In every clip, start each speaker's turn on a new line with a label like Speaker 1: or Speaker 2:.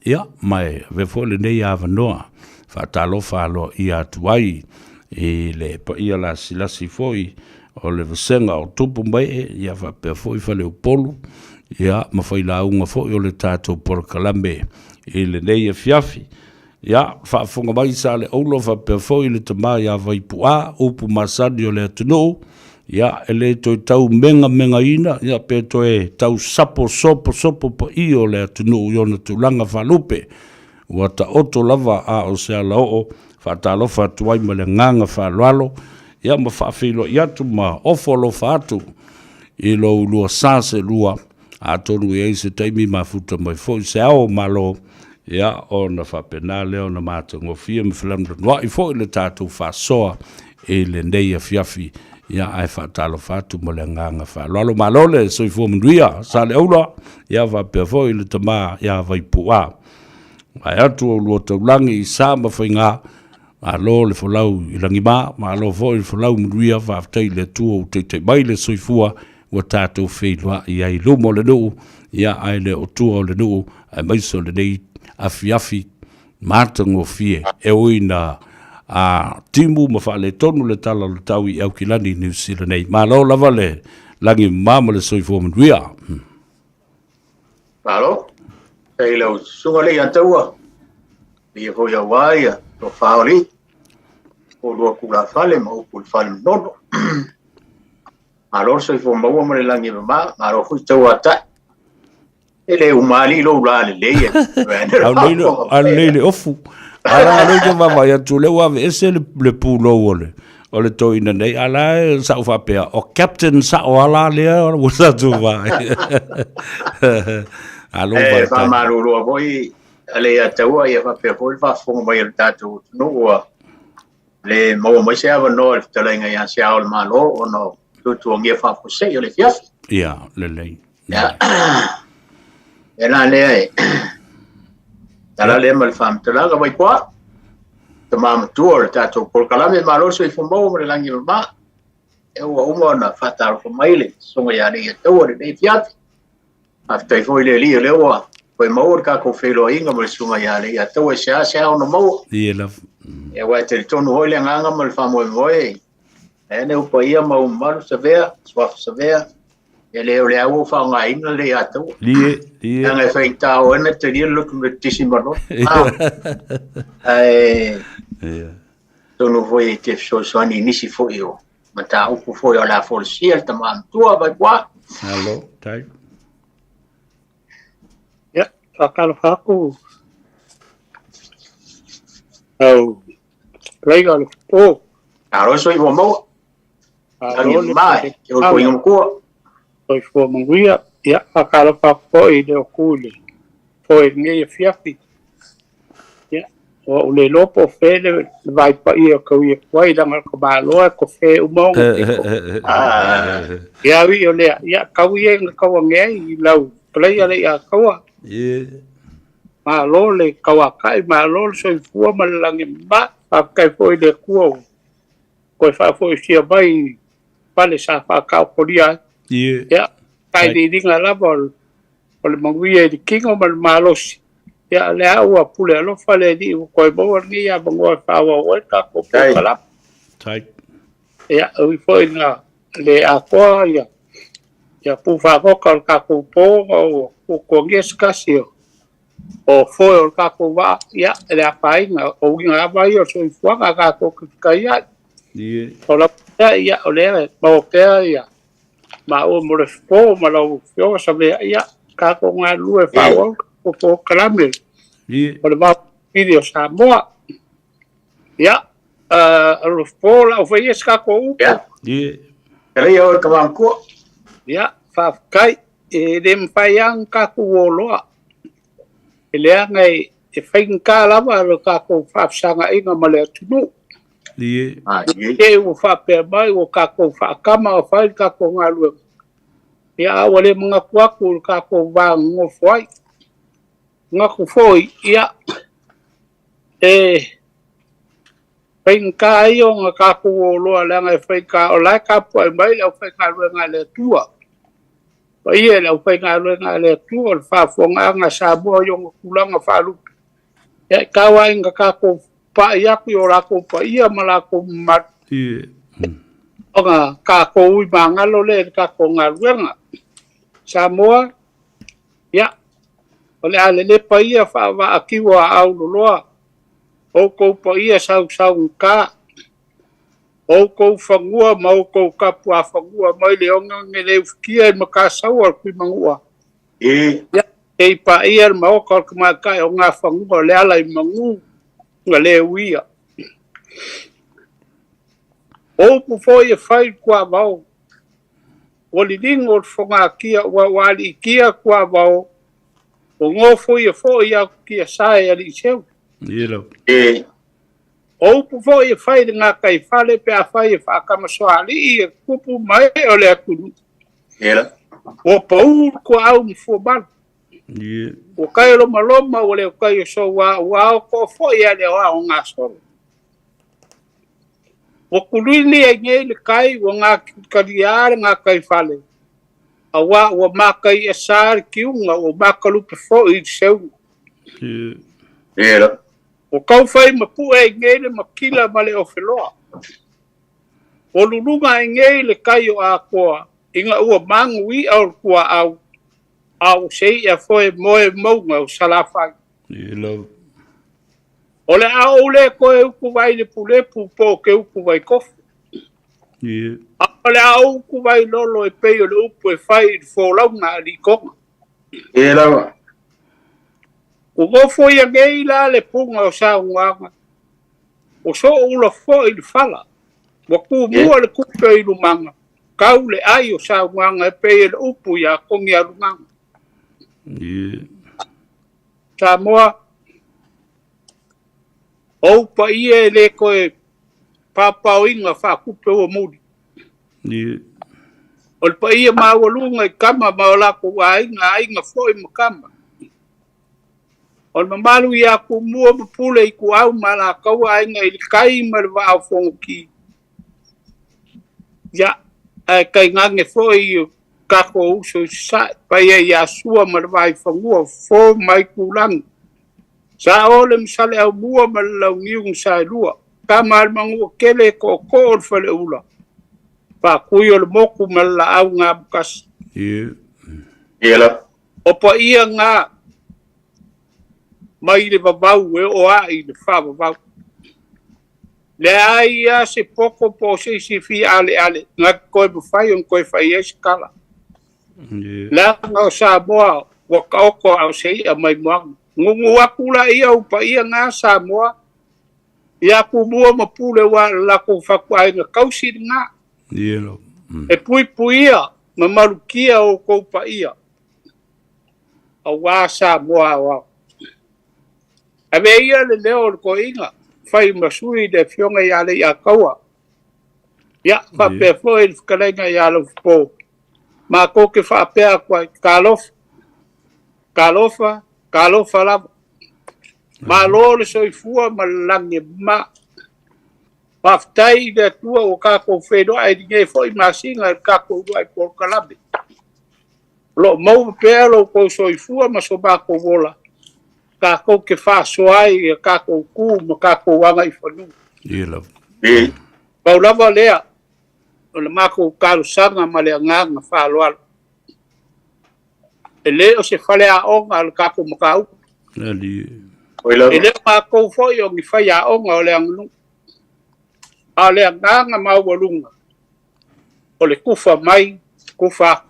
Speaker 1: Ia, ma e avea foi lenei avanoa faatalofa aloaia atu ai i le paia lasilasi foi o le vasega o tupu ma ee, ia faapea foi faleupolu, ia ma failauga foi o le tatou polokalame i lenei afiafi. Ia, faafofoga mai Saleaula faapea foi le tama ia Vaipu'a, upu masani o le atunuu, ia, e le toe tau megamengaina, ia, pe toe tau sapo soposopo paia o le atunuu i ona tulaga faalupe. Ua taoto lava a o se alaoo, faatalofa atu ai ma le agaga faaaloalo, ia ma faafeiloai atu ma ofo alofa atu i lo ulua sa seelua, atonu e i ai se taimi mafuta mai foi se ao o Malo, ia ona faapena lea ona matagofie ma felanulanuai foi le tatou faasoa i lenei afiafi, ia ae faatalofa atu ma le agaga faaaloalo. Malo le soifua manuia Saleaula, ia faapea foi le tama ia Vaipu'a. Vae atu o lua taulagi i sa ma faiga, malo le folau i lagima, malo foi le folau manuia, faafetai i le Atua ua taitai mai le soifua ua tatou feiloai ai i luma o le nuu, ia ae le o tua o le nuu, aemaise o lenei afiafi matagofie e ui ina a timu ma faaletonu le tala o le tau i Aukilani i Niu Sila nei. Malo lava le lagi mama ma le soifua manuia.
Speaker 2: Malo. Faafetai i lau susuga le Iataua, ia foi aua ia tofa o alii, o lua tulafale ma upu i le fale manono. Malo le soifua maua ma le lagi e mama, malo foi tauatai. E le uma alii lou la lelei e.
Speaker 1: Alu nei le ofu. Ala lea ke vaavaai atu lea ua aveese le pulou o le o le toeaina nei, a la e sa ou faapea, o captain sao lava la lea ua tatou vaai.
Speaker 2: Alo E faafetai. faamalulu foi a le ia taua ia faapea foi le faafofoga mai a le tatou atunuu ua le maua mai se avanoa i le fetalaiga ia Se Ao o le Malo ona o tuatuagia faafuasei o le afiafi.
Speaker 1: Ia, lelei.
Speaker 2: Ia, e la lea e tala lea ma le faamatalaga Vaipua, tama matua o le tatou polokalame Malo le Soifua Maua ma le Lagi e Mama. E ua uma ona faatalofa mai le susuga ia Leiataua i lenei afiafi. Faafetai foi i le Alii o lea ua toe maua le tatou feiloaiga ma le susuga ia Leiataua e seasea ona maua.
Speaker 1: Ia lava.
Speaker 2: Ia, aua e talitonu foi le agaga ma le faamoemoe, e ne u paia ma u mamalu Savea, suafa Savea, e le o le au o faaaogaina le Leiataua.
Speaker 1: Lie, lie.
Speaker 2: Leaga e faigata o ena talia le lotu me tisi ma lotu. Ae tonu foi e te fesoasoani i nisi foi o mataupu foi o le a folasia le tama matua Vaipua.
Speaker 1: Malo, tai.
Speaker 3: Ia, faatalofa atu au Leiga o le po.
Speaker 2: Malo le soifua maua.
Speaker 3: Malo le
Speaker 2: mai, e o koinga matua.
Speaker 3: Soifua manuia. Ia, faatalofa atu foi i le oku i le foe i lenei afiafi. Ia, ua ou le iloa po o fea le vai paia o tau atu ai, leaga o le tamaloa e tofe uma ona pito. Ia, ui o lea, ia, tau ia ina tau ane ai i lau palaia le ia taua. Malo le tauatai, malo le soifua ma le lagi e mama. Faafetai foi i le Atua ua toe faafoisia mai i fale sa faataotolia ai. Ia, sailiiliga lava o le manuia i le tino ma le malosi. Ia, o lea ua pule alofa le Alii ua toe maua lenei avanoa e faaauau ai le tatou polokalame. Ia, e ui foi ina le atoa ia ia pu fagota o le tatou po ma ua tuatuagia se tasi o foe o le tatou vaa, ia, e le afaina, o uiga lava ia o le soifuaga tatou te fetai ai. O lau pea, ia, o lea e maua pea ia maua mo le fofo ma lau Afioga Savea, ia, tatou galulue faaauau le tatou polokalame o le Va i o Samoa. Ia, o le fofo o le a ou faia se tatou upu.
Speaker 2: Ia, Kalei o le tama matua.
Speaker 3: Ia, faafetai. E le mafai lava ona tatou o loa. E leaga e faigata lava le tatou faafesagaiga ma le atunuu. Te ua faapea mai ua tatou faatama o fai le tatou galuega. Ia, a ua le manatu atu i le tatou va nonofo ai. Manatu foi, ia, e faigata ia ona tatou o loa leaga e faigata, o la e tapuai mai le aufaigaluega a le Atua. Paia i le aufaigaluega a le Atua o le faafofogaaga a Samoa i ona tulaga faalupe. Ia, e tau lava ina tatou pai atu i o latou paia ma latou mamalu, ona tatou ui magalo lea i le tatou galuega. Samoa, ia, o le a lelepa ia faavaatiu a auloloa, outou paia sausaugata, outou fanua ma outou tapuafanua mai le oneone le ufitia i Matasaua o le Tuimanua. Ia, se i paia le maota o le tamaitai o Gafanua o le ala i manu na le uia. O upu foi e fai i le tuavao, ua liligo le fogatia ua ua aliitia tuavao, ua nofoia foi atutia e aliiseu. O upu foi e fai i le gataifale pe afai e faatamasoalii e tupu ma ee o le atunuu. Ua pau le tuaau ma fuamalu. Ua tai o lomaloma ua le o tai o soua ua ao toa foi a le ao gasolo. Ua tuluili ai nei le tai ua gatalia le gataifale auā ua mataiesa le tiuga ua matalupe foi i le seuga. Ua taufai mapue ai nei le matila ma le ofeloa. Ua luluga ai nei le tai o Akoa ina ua magu i'a o le tuaau, a ua se i'a foi moe mauga o Salafai. O le a ou le toe utuvai lepulepu po o ke utuvai tofu. A o le a ou utuvai lolo e pei o le upu e fai i le folauga a Litoga. Ua nofo ia nei la le puga o saunoaga, ua sooula foi le fala, ua tumua le tupe i lumaga, tau le ai o saunoaga e pei o le upu iā Togialumaga. Samoa, o ou paia e le toe paopaoina faatupe ua muli. O le paia maualuga i tama ma o latou aiga, aiga foi ma tama. O le mamalu ia Tumua ma Pule Ituau ma Alataua, Aiga i le Tai ma le Vaa o Fonoti. Ia, ae tainane foi i o tatou uso i Sasae, paia ia Sua ma le Vaifanua, Fofo ma Aitulagi, Saole ma Saleaaumua ma le Launiu na Saelua, Tama a le Manuatele e tootoo o le Faleula, Faatui o le Motu ma le Laau na Amotasi. O paia na mai le vavau e oo ae i le faavavau. Leai lava se poto po o se isi fia aleale na te toe mafai ona toe fai ai se tala. Leaga o Samoa ua taoto a o se i'a mai moana. Nunu atu laia o paia na Samoa ia Tumua ma Pule ua le latou fatuaiga tausi lena. E puipuia ma malutia outou paia aua Samoa aoao. Ave ia le leo o le toeaina, fai ma sui le afioga ia Leiataua. Ia, faapea foi le fetalaiga ia Laufopo. Matou te faapea atu ai, talofa, talofa, talofa lava. Malo le soifua ma le lagi e mama. Faafetai i le Atua ua tatou feiloai i lenei foi masina i le tatou uluai polokalame. O lo o maua pea lo outou soifua ma so matou ola, tatou te faasoa ai i a tatou tu ma tatou agaifanua. Pau lava lea o le matou talosaga ma le agaga faaaloalo. E le o se faleaoga o le tatou mataupu. E le o matou foi o ni faiaoga o le aganuu. A o le agaga maualuga, o le tufa mai, tufa atu.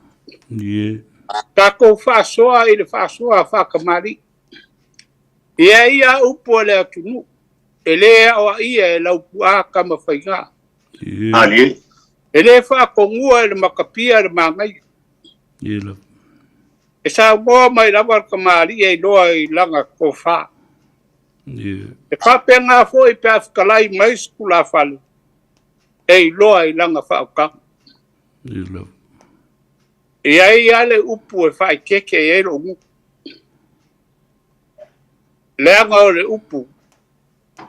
Speaker 3: Tatou faasoa i le faasoa faatamalii. E i ai lava upu a le atunuu, e le aoaia e Laupua Tamafaiga. E le faatonua e le Matapia le manaia. E saunoa mai lava le tamalii e iloa i lana tofa. E faapena foi pe a fetalai mai se tulafale, e iloa i lana faautaga. E i ai lava le upu e faaeteete i ai lou gutu. Leaga o le upu,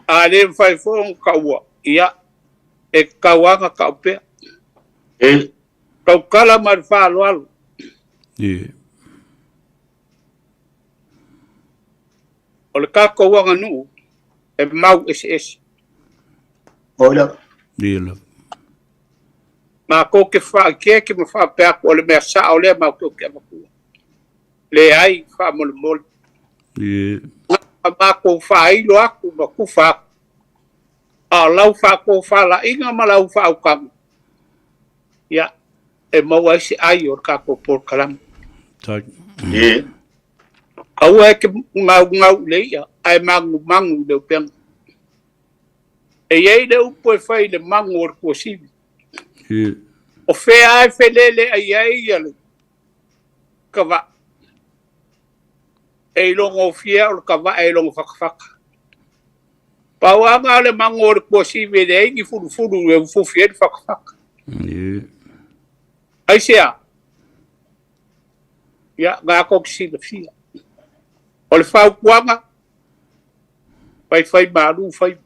Speaker 3: a le mafai foi ona taua, ia, e tatau lava ona tau pea. Tautala ma le faaaloalo.
Speaker 1: Ie.
Speaker 3: O le tatou aganuu e mau eseese.
Speaker 2: Oi lava.
Speaker 1: Ie lava.
Speaker 3: Matou te faaeteete ma faapea atu o le mea sao lea matou te avatua. Leai faamolemole.
Speaker 1: Ie.
Speaker 3: Na matou faailo atu ma tufa atu. A o lau faatofalaiga ma lau faautaga, ia, e maua ai se ai o le tatou polokalame.
Speaker 1: Tai.
Speaker 2: Ie.
Speaker 3: Aua e te gaugau i le i'a, ae magumagu i le upega. E i ai le upu e fai i le magu o le tuasivi.
Speaker 1: Ie.
Speaker 3: O fea e feleleai ai ia le kavaʻi? E ilogofie o le kavaʻi e lona fatafata. Pau lava na o le mago o le tuasivi e leai ni fulufulu e ufufi ai le fatafata.
Speaker 1: Ie.
Speaker 3: Aisea? Ia, na tou te silafia. O le fautuaga, faifai malu faiva.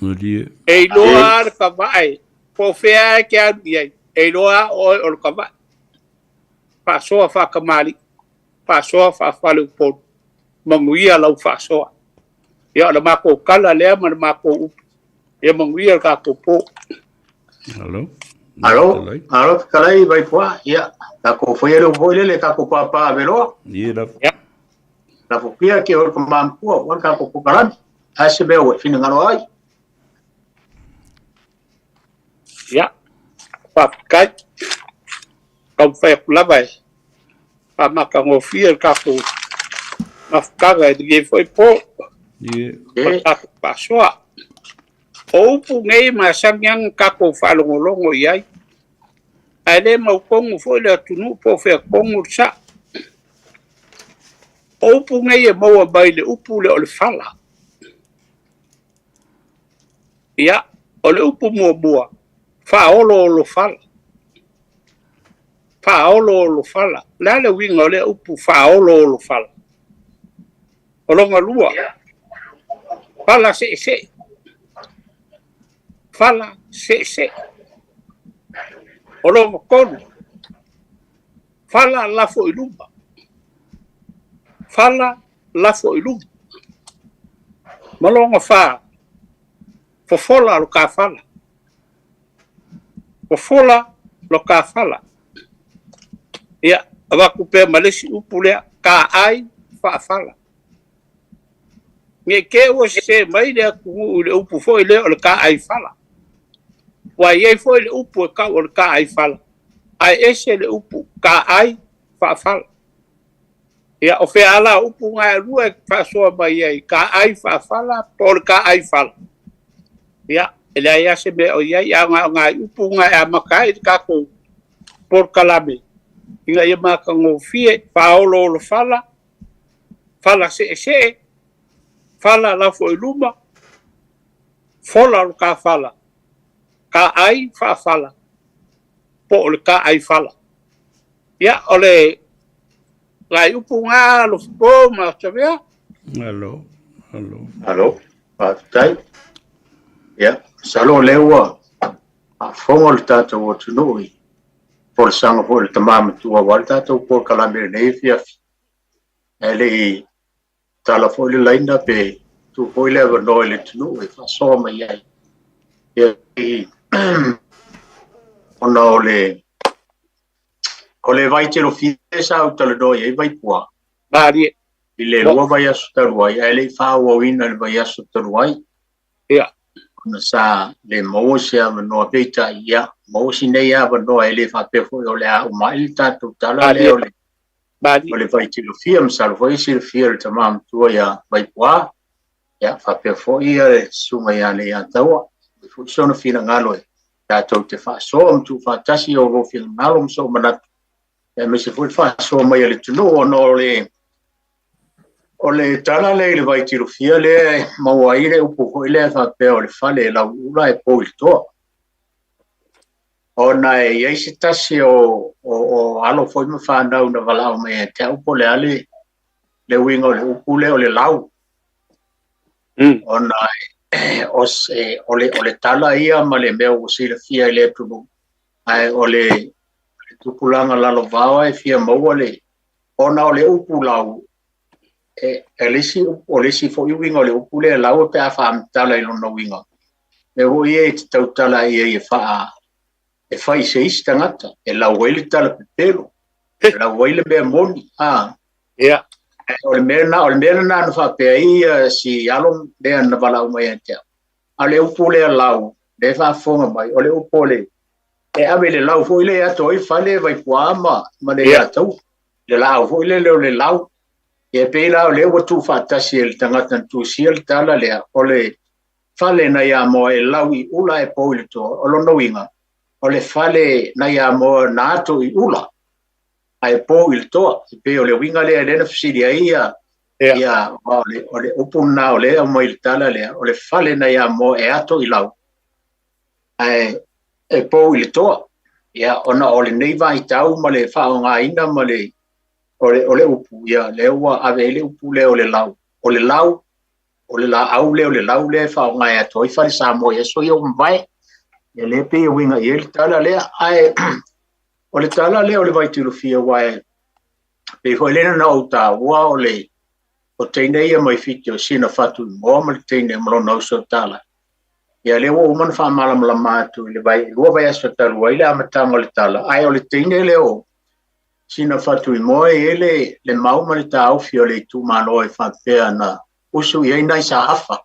Speaker 1: Malie.
Speaker 3: E iloa le kavaʻi, po o fea e te alu i ai, e iloa oe o le kavaʻi. Faasoa faatamalii, faasoa faafaleupolu, manuia lau faasoa. Ia, o le matou tala lea ma le matou upu. Ia manuia le tatou po.
Speaker 1: Alo.
Speaker 2: Alo, alo fetalai Vaipua, ia, tatou faia le upu foi lele, tatou papa aveloa.
Speaker 1: Ie lava.
Speaker 3: Ia.
Speaker 2: Lafo pia ke o le tama matua aua le tatou polokalame. Ae se mea ua e finagalo ai.
Speaker 3: Ia, faafetai. Taumafai atu lava e faamatagofie le tatou mafutaga i lenei foi po.
Speaker 1: Ie.
Speaker 3: O le tatou faasoa. O upu nei e masani lava ona tatou faalogologo i ai, ae le mautonu foi le atunuu po o fea tonu le sao. O upu nei e maua mai le upu lea o le fala. Ia, o le upu muamua, faaoloolofala. Faaoloolofala. O le a le uiga o lea upu faaoloolofala? O lona lua, fala seesee. Fala seesee. O lona tolu, fala lafo i luma. Fala lafo i luma. Ma lona fa, fofola lo kafala. Fofola lo kafala. Ia, avatu pea ma le isi upu lea, kaai faafala. Ne i te i ua sese mai le atunuu i le upu foi lea o le kaai fala. Ua i ai foi le upu e tau o le kaai fala, ae ese le upu kaai faafala. Ia, o fea ala o upu na e lua e faasoa mai ai, kaai faafala po o le kaai fala? Ia, e leai lava se mea o i ai, a na o nai upu na e amata ai le tatou polokalame ina ia matagofie, faaoloolofala, fala seesee, fala lafo i luma, fola o le kafala, kaai faafala, po o le kaai fala. Ia, o le nai upu na Alofapo ma Savea.
Speaker 1: Alo. Alo.
Speaker 2: Alo, faafetai. Ia, masalo o lea ua faafofoga le tatou atunuu i folasaga foi a le tama matua aua le tatou polokalame i lenei afiafi. Ae le i tala foi le laina pe tuu foi le avanoa i le atunuu e faasoa mai ai. Ia, ona o le o le Vaitelofia sa ou talanoa i ai Vaipua
Speaker 3: Malie.
Speaker 2: i le 2 vaiaso talu ai, ae le i faaauauina i le vaiaso talu ai.
Speaker 3: Ia.
Speaker 2: Ona sa le maua se avanoa, peitai, ia, maua si nei avanoa, e le faapea foi o le a uma ai le tatou tala lea o le
Speaker 3: Malie.
Speaker 2: o le Vaitelofia. Masalo foi e silafia e le tama matua ia Vaipua, ia, faapea foi ia le susuga ia Leiataua. E foi sona finagalo e tatou te faasoa ma tuufaatasi o lou finagalo ma sou manatu, aemaise foi le faasoa mai a le atunuu, ona o le tala lea i le Vaitelofia lea e maua ai le upu foi lea faapea o le fale e lauula e pou i le toa. Ona e i ai se tasi o alo foi ma fanau na valaau mai ia te au po o le a le uiga o le upu lea o le lau. Ona o se o le tala ia ma le mea ua silafia i le atunuu, ae o le tupulaga lalovaoa e fia maua le ona o le upu lau e le isi o le isi foi uiga o le upu lea lau pe a faamatala i lona uiga mea foi ia e te tautala i ai e faa e fai i se isi tagata e lau ai le tala pepelo e lau ai le mea moni a.
Speaker 3: Ia.
Speaker 2: O le mea na o le mea lena na faapea ai ia si alo lea na valaau mai ia te au. A o le upu lea lau lea e faafofoga mai o le upu o le e ave i le lau foi lea e ato ai fale Vaipua ma le Atau le laau foi lele o le lau. Ia pei la o lea ua tuufaatasi e le tagata na tusia le tala lea o le fale nai Amoa e lau i ula e pou i le toa. O lona uiga o le fale nai Amoa na ato i ula ae pou i le toa. E pei o le uiga lea lea na fesili ai ia ia o le upu lena o lea aumai i le tala lea o le fale nai Amoa e ato i lau ae e pou i le toa. Ia ona o lenei vaitau ma le faaaogaina ma le o le upu ia lea ua ave ai le upu lea o le lau o le lau o le laau lea o le lau lea e faaaoga e ato ai fale Samoa i aso ia ua mavae. Ia lea pei e uiga i ai le tala lea ae o le tala lea o le Vaitulufia aua e pei foi lea na ou taua o le o teine ia mai Fiti o Sina Fatu Imoa ma le teine ma lona uso tala. Ia lea ua uma ona faamalamalama atu i le vai lua vaiaso talu ai le amataga o le tala ae o le teine lea o Sina Fatu Imoa e i ai le mau ma le taofi o le itumalo e faapea na usu i ai nai Saafa.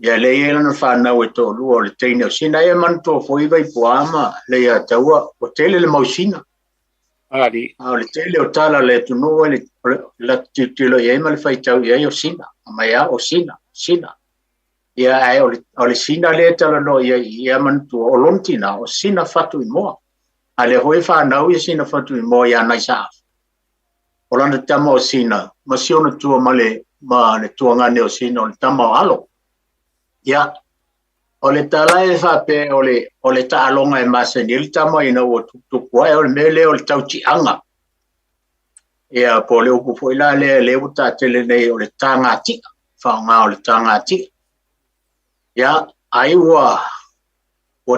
Speaker 2: Ia lea e i ai lana fanau e toalua o le teine o Sina e manatua foi Vaipua ma le Iataua ua tele le mau Sina.
Speaker 3: Ali.
Speaker 2: A o le tele o tala le atunuu e le latou tilotilo i ai ma le faitau i ai o Sina. Aumai lava o Sina, Sina. Ia ae o le Sina lea e talanoa i ai ia manatua o lona tina o Sina Fatu Imoa. A lea foi e fanau ia Sina Fatu Imoa ia nai Saafa. O lana tama o Sina ma si ona tua ma le tuagane o Sina o le tama o Alo. Ia, o le tala e faapea o le taaloga e masani ai le tama ina ua tuputupu ae o le mea lea o le tautiaga. Ia, po o le upu foi la lea lea ua taatele nei o le tagati'a, faaaoga o le tagati'a. Ia, ai ua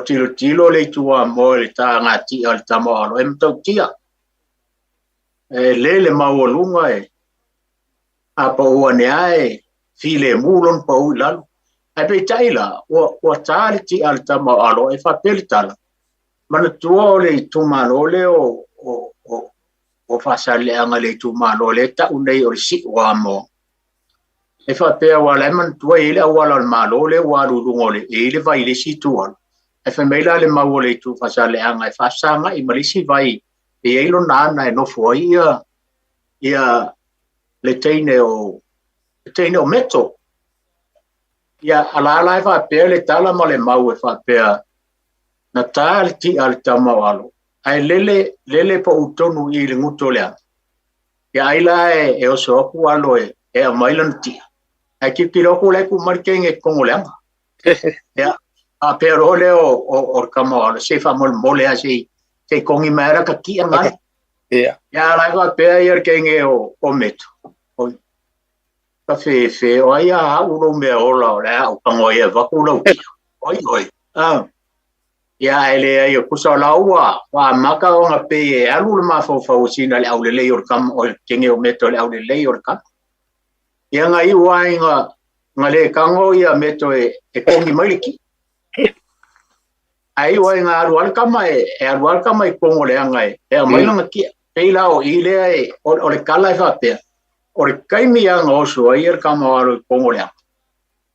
Speaker 2: tilotilo le itu Amoa i le tagati'a o le tama o Alo e matautia. E lele maualuga e a pau ane ae filemu lona pau i lalo. Ae peitai la, ua tā le ti'a le tama o Alo e faapea le tala. Manatua o le itumalo lea o Faasaleleaga le itumalo lea tau nei o le Siu o Amoa. E faapea ua la e manatua e i ai le auala o le Malo lea ua alu i luga o le e i ai le vai i le isi itu alo. Ae fai mai la le mau o le itu Faasaleleaga e faasagai ma le isi vai e i ai lona ana e nofo ai ia le teine o Meto. Ia ala ala e faapea le tala ma le mau e faapea na tā le ti'a le tama o Alo. Ae lele lele pau tonu i le guto o le aga. Ia ai la e oso aku alo e aumai lana ti'a. Ae tilotilo aku la e tuu mai le kenge i totonu o le aga. Ia, faapea loa lea o le tama o Alo, se i faamolemole lava se i togi mai lava lata ti'a nai.
Speaker 3: Ia.
Speaker 2: Ia la e faapea ia le kenge o Meto. Oi, ka fefe, o ai a au lou mea ola o le a ou tago ai e avatu lau ti'a. Oi, oi. Ia e leai o pusa o la ua amata ona pei e alu le mafaufau o Sina le aulelei o le tama o le kenge o Meto le aulelei o le tama. Ia nga iu ai nga le tago ia Meto e togi mai le ti'a. Ae iu ai nga alu lava le tama e alu lava le tama i totonu o le aga e aumai lana ti'a. Pei la o i lea e o le tala e faapea o le taimi lava na oso ai le tama o Alo i totonu o le aga.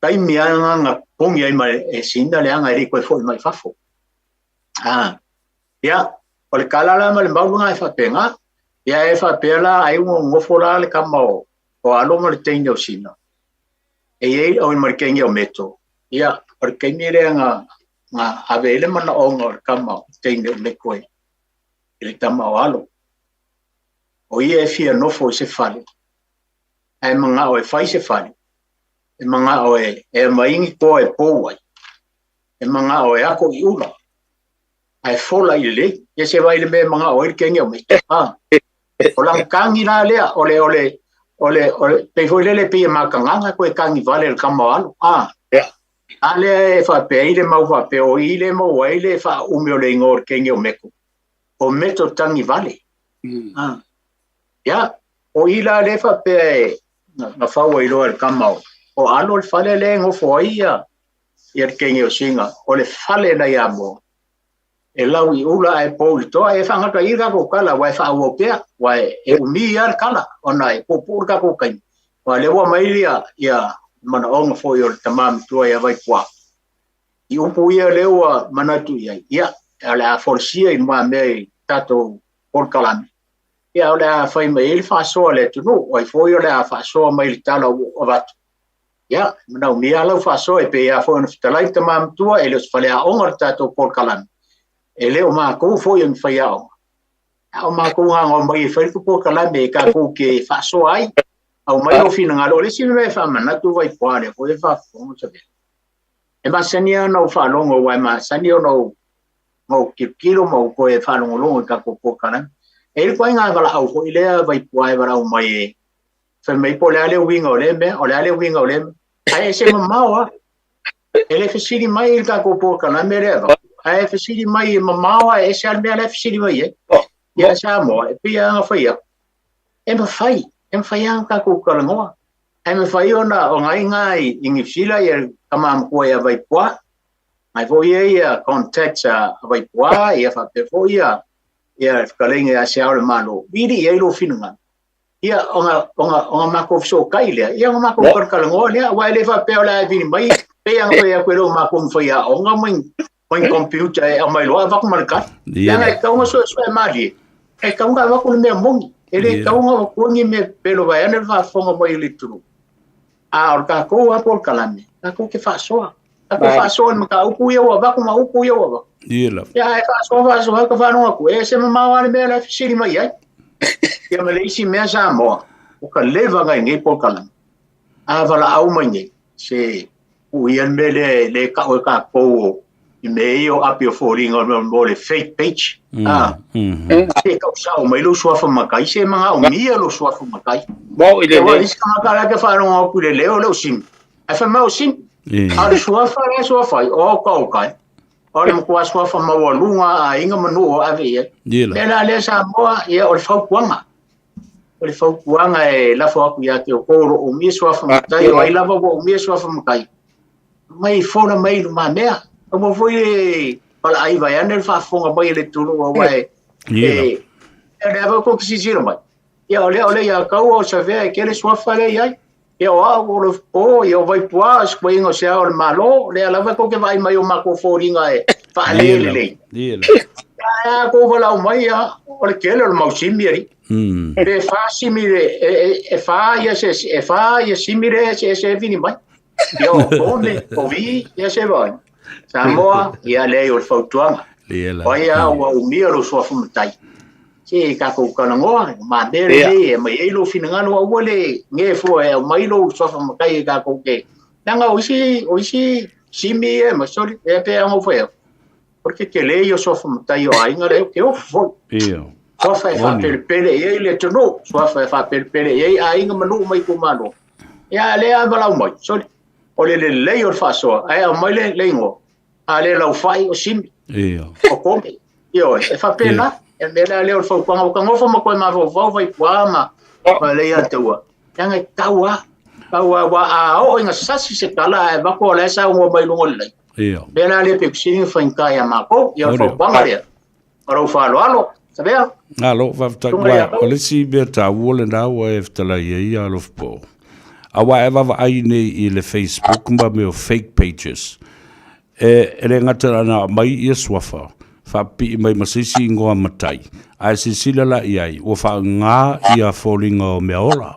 Speaker 2: Taimi lava na togi ai ma e Sina le aga e le i toe foi mai fafo. Ia, o le tala la ma le mau lena e faapena. Ia e faapea la ai ua nofo la le tama o Alo ma le teine o Sina. E i ai o ma le teine o Meto. Ia, o le taimi lea na ave ai le manaoga o le tama o teine o Meto e le tama o Alo. O ia e fia nofo i se fale. Ae manao e fai se fale. E manao e aumai ni toa e pou ai. E manao e ako i ula. Ae fola i lelei. Ia se vai le mea e manao ai le kenge o Meto. O lana kagi la lea, o le pei foi lele pei e makagaga koe kagi vale le tama o Alo. A lea e faapea ai le mau faapea o i le maua ai le faaumi o le igoa o le kenge o Meko. O meto tagi vale. Ia, o i la lea faapea e na fau ai loa e le kama o Alo le fale lea e gofo ai ia le kenge o Siga, o le fale na ia moa. E lau i ula ae pou i le toa, e faagata i le tatou kala, aua e faaauau pea, aua e umi lava le kala, ona e puupuu le tatou taimi. Aua o lea ua aumai ia manaoga foi o le tama matua ia Vaipua. I upu ia lea ua manatu i ai, ia, o le a folasia i lumamea i tatou polokalame, ia o le a fai mai ai le faasoa a le atunuu, o ai foi o le a faasoa mai le tala ua avatu. Ia, e manaomia lava lau faasoa, e pei lava foi ona fetalai le tama matua, e le o se faleaoga le tatou polokalame, e le o matou foi o ni faiaoga, a o matou na ona omai e fai le polokalame e tatou te faasoa ai, aumai lou finagalo. O le isi mea e faamanatu Vaipua, lea foi e faafofoga Savea, e masani lava ona ou faalogo, aua e masani ona ou tilotilo ma ou toe faalogologo i tatou polokalame. E i ai le ituaiga valaau foi lea Vaipua e valaau mai e fai mai po o le a le uiga o lea mea, o le a le uiga o lea mea. Ae ese mamao lava. E le fesili mai i le tatou polokalame lea avatu, ae fesili mai e mamao lava, e ese lava le mea la e fesili mai ai. Ia Samoa, e pei lava ona fai atu, e mafai, e mafai lava ona tatou talanoa. Ae mafai ona o nai ina i Niu Sila ia tama matua ia Vaipua, nai foi ia ia contacts a Vaipua, ia faapea foi ia ia fetalaiga ia se Ao o le Malo, vili i ai lou finagalo. Ia ona ona ona matou fesootai lea, ia ona matou talatalanoa lea, aua e le faapea o le a e vili mai, pei ona fai atu e le o matou ni faiaoga ma ni computer e aumai loa avatu ma le tali. Leaga e tatau ona suesue malie, e tatau ona avatu le mea moni, e le tatau ona avatua ni mea pepelo vaeane le faafofoga mai a le atunuu. A o le tatou lava polokalame, tatou te faasoa. Tatou faasoa i mataupu ia ua avatu ma upu ia ua avatu.
Speaker 1: Ia lava.
Speaker 2: Ia ae faasoa faasoa ka faalogo atu, e ese mamao lava le mea la e fesili mai ai. Ia ma le isi mea Samoa, ua ka leva ona i nei polokalame. A valaau mai nei, se tuu ia le mea lea e le tau e tatou i mea ia o api o foliga mo le fake page. A, se tau sao mai lou suafa matai, se manaomia lou suafa matai.
Speaker 3: Mo i le
Speaker 2: leo. Isi tagata la e te faalogo atu i le leo o leo simi. Ae fai mai o simi. A o le suafa la e suafa ai, o ka o kai. O le matua suafa maualuga a aiga ma nuu o ave i ai. Mea la lea Samoa, ia o le fautuaga. O le fautuaga e lafo atu ia te outou o lo o umia suafa matai, o ai lava ua umia suafa matai, mai fola mai i lumamea. Aua foi le palaai vaeane le faafofoga mai a le atunuu aua e e lea lava tou te silasila mai. Ia o lea o lea ia tau o Savea e tele suafa lea i ai. Ia o au o le po, ia o Vaipua, o se koiga o se Ao o le Malo, lea lava tou te vaai mai o matou foliga e faalele lelei. Ia a tou valaau mai ia, o le tele o le mau simi alii. Pe fa simi le, e fa ia se, e fa ia simi le e se e vini mai. Ia o Kone, o Vi, ia se vai. Samoa, ia leai o le fautuaga. O ai a ua umia lou suafa matai. Se tatou talanoa, mamea lelei e aumai ai lou finagalo, aua le ge fua e aumai lou suafa matai e tatou te. Leaga o isi, o isi simi ia e masoli, e pei ona ou fai atu, o le tetele ia o suafa matai o aiga lea, ou te ofo foi. Suafa e faapelepele i ai le atunuu, suafa e faapelepele i ai aiga ma nuu ma itumalo. Ia, a lea valaau mai, soli, o le lelei o le faasoa, ae aumai le igoa, a le laufai o simi, o kome. Ioe, e faapena, e mea lea lea o le fautuaga, ua ta nofo ma toe mafaufau Vaipua ma ma le ia te ua. Leaga e tau lava, tau lava, aua a oo ina sasi se tala ae avatu o la e saunoa mai luga o le laina. Mea la lea pito sili ona faigata ia matou, ia o le fautuaga lea. Ma lou faaaloalo, Savea.
Speaker 1: Malo, faafetai. Ua, o le isi mea taua lena ua e fetalai ai ia Alofapo. Aua e vaavaai nei i le Facebook ma mea o fake pages. E, e le gata na aumai ia suafa, faapipii mai ma se isi igoa matai, ae silasila la i ai, ua faaaoga ia foliga o meaola.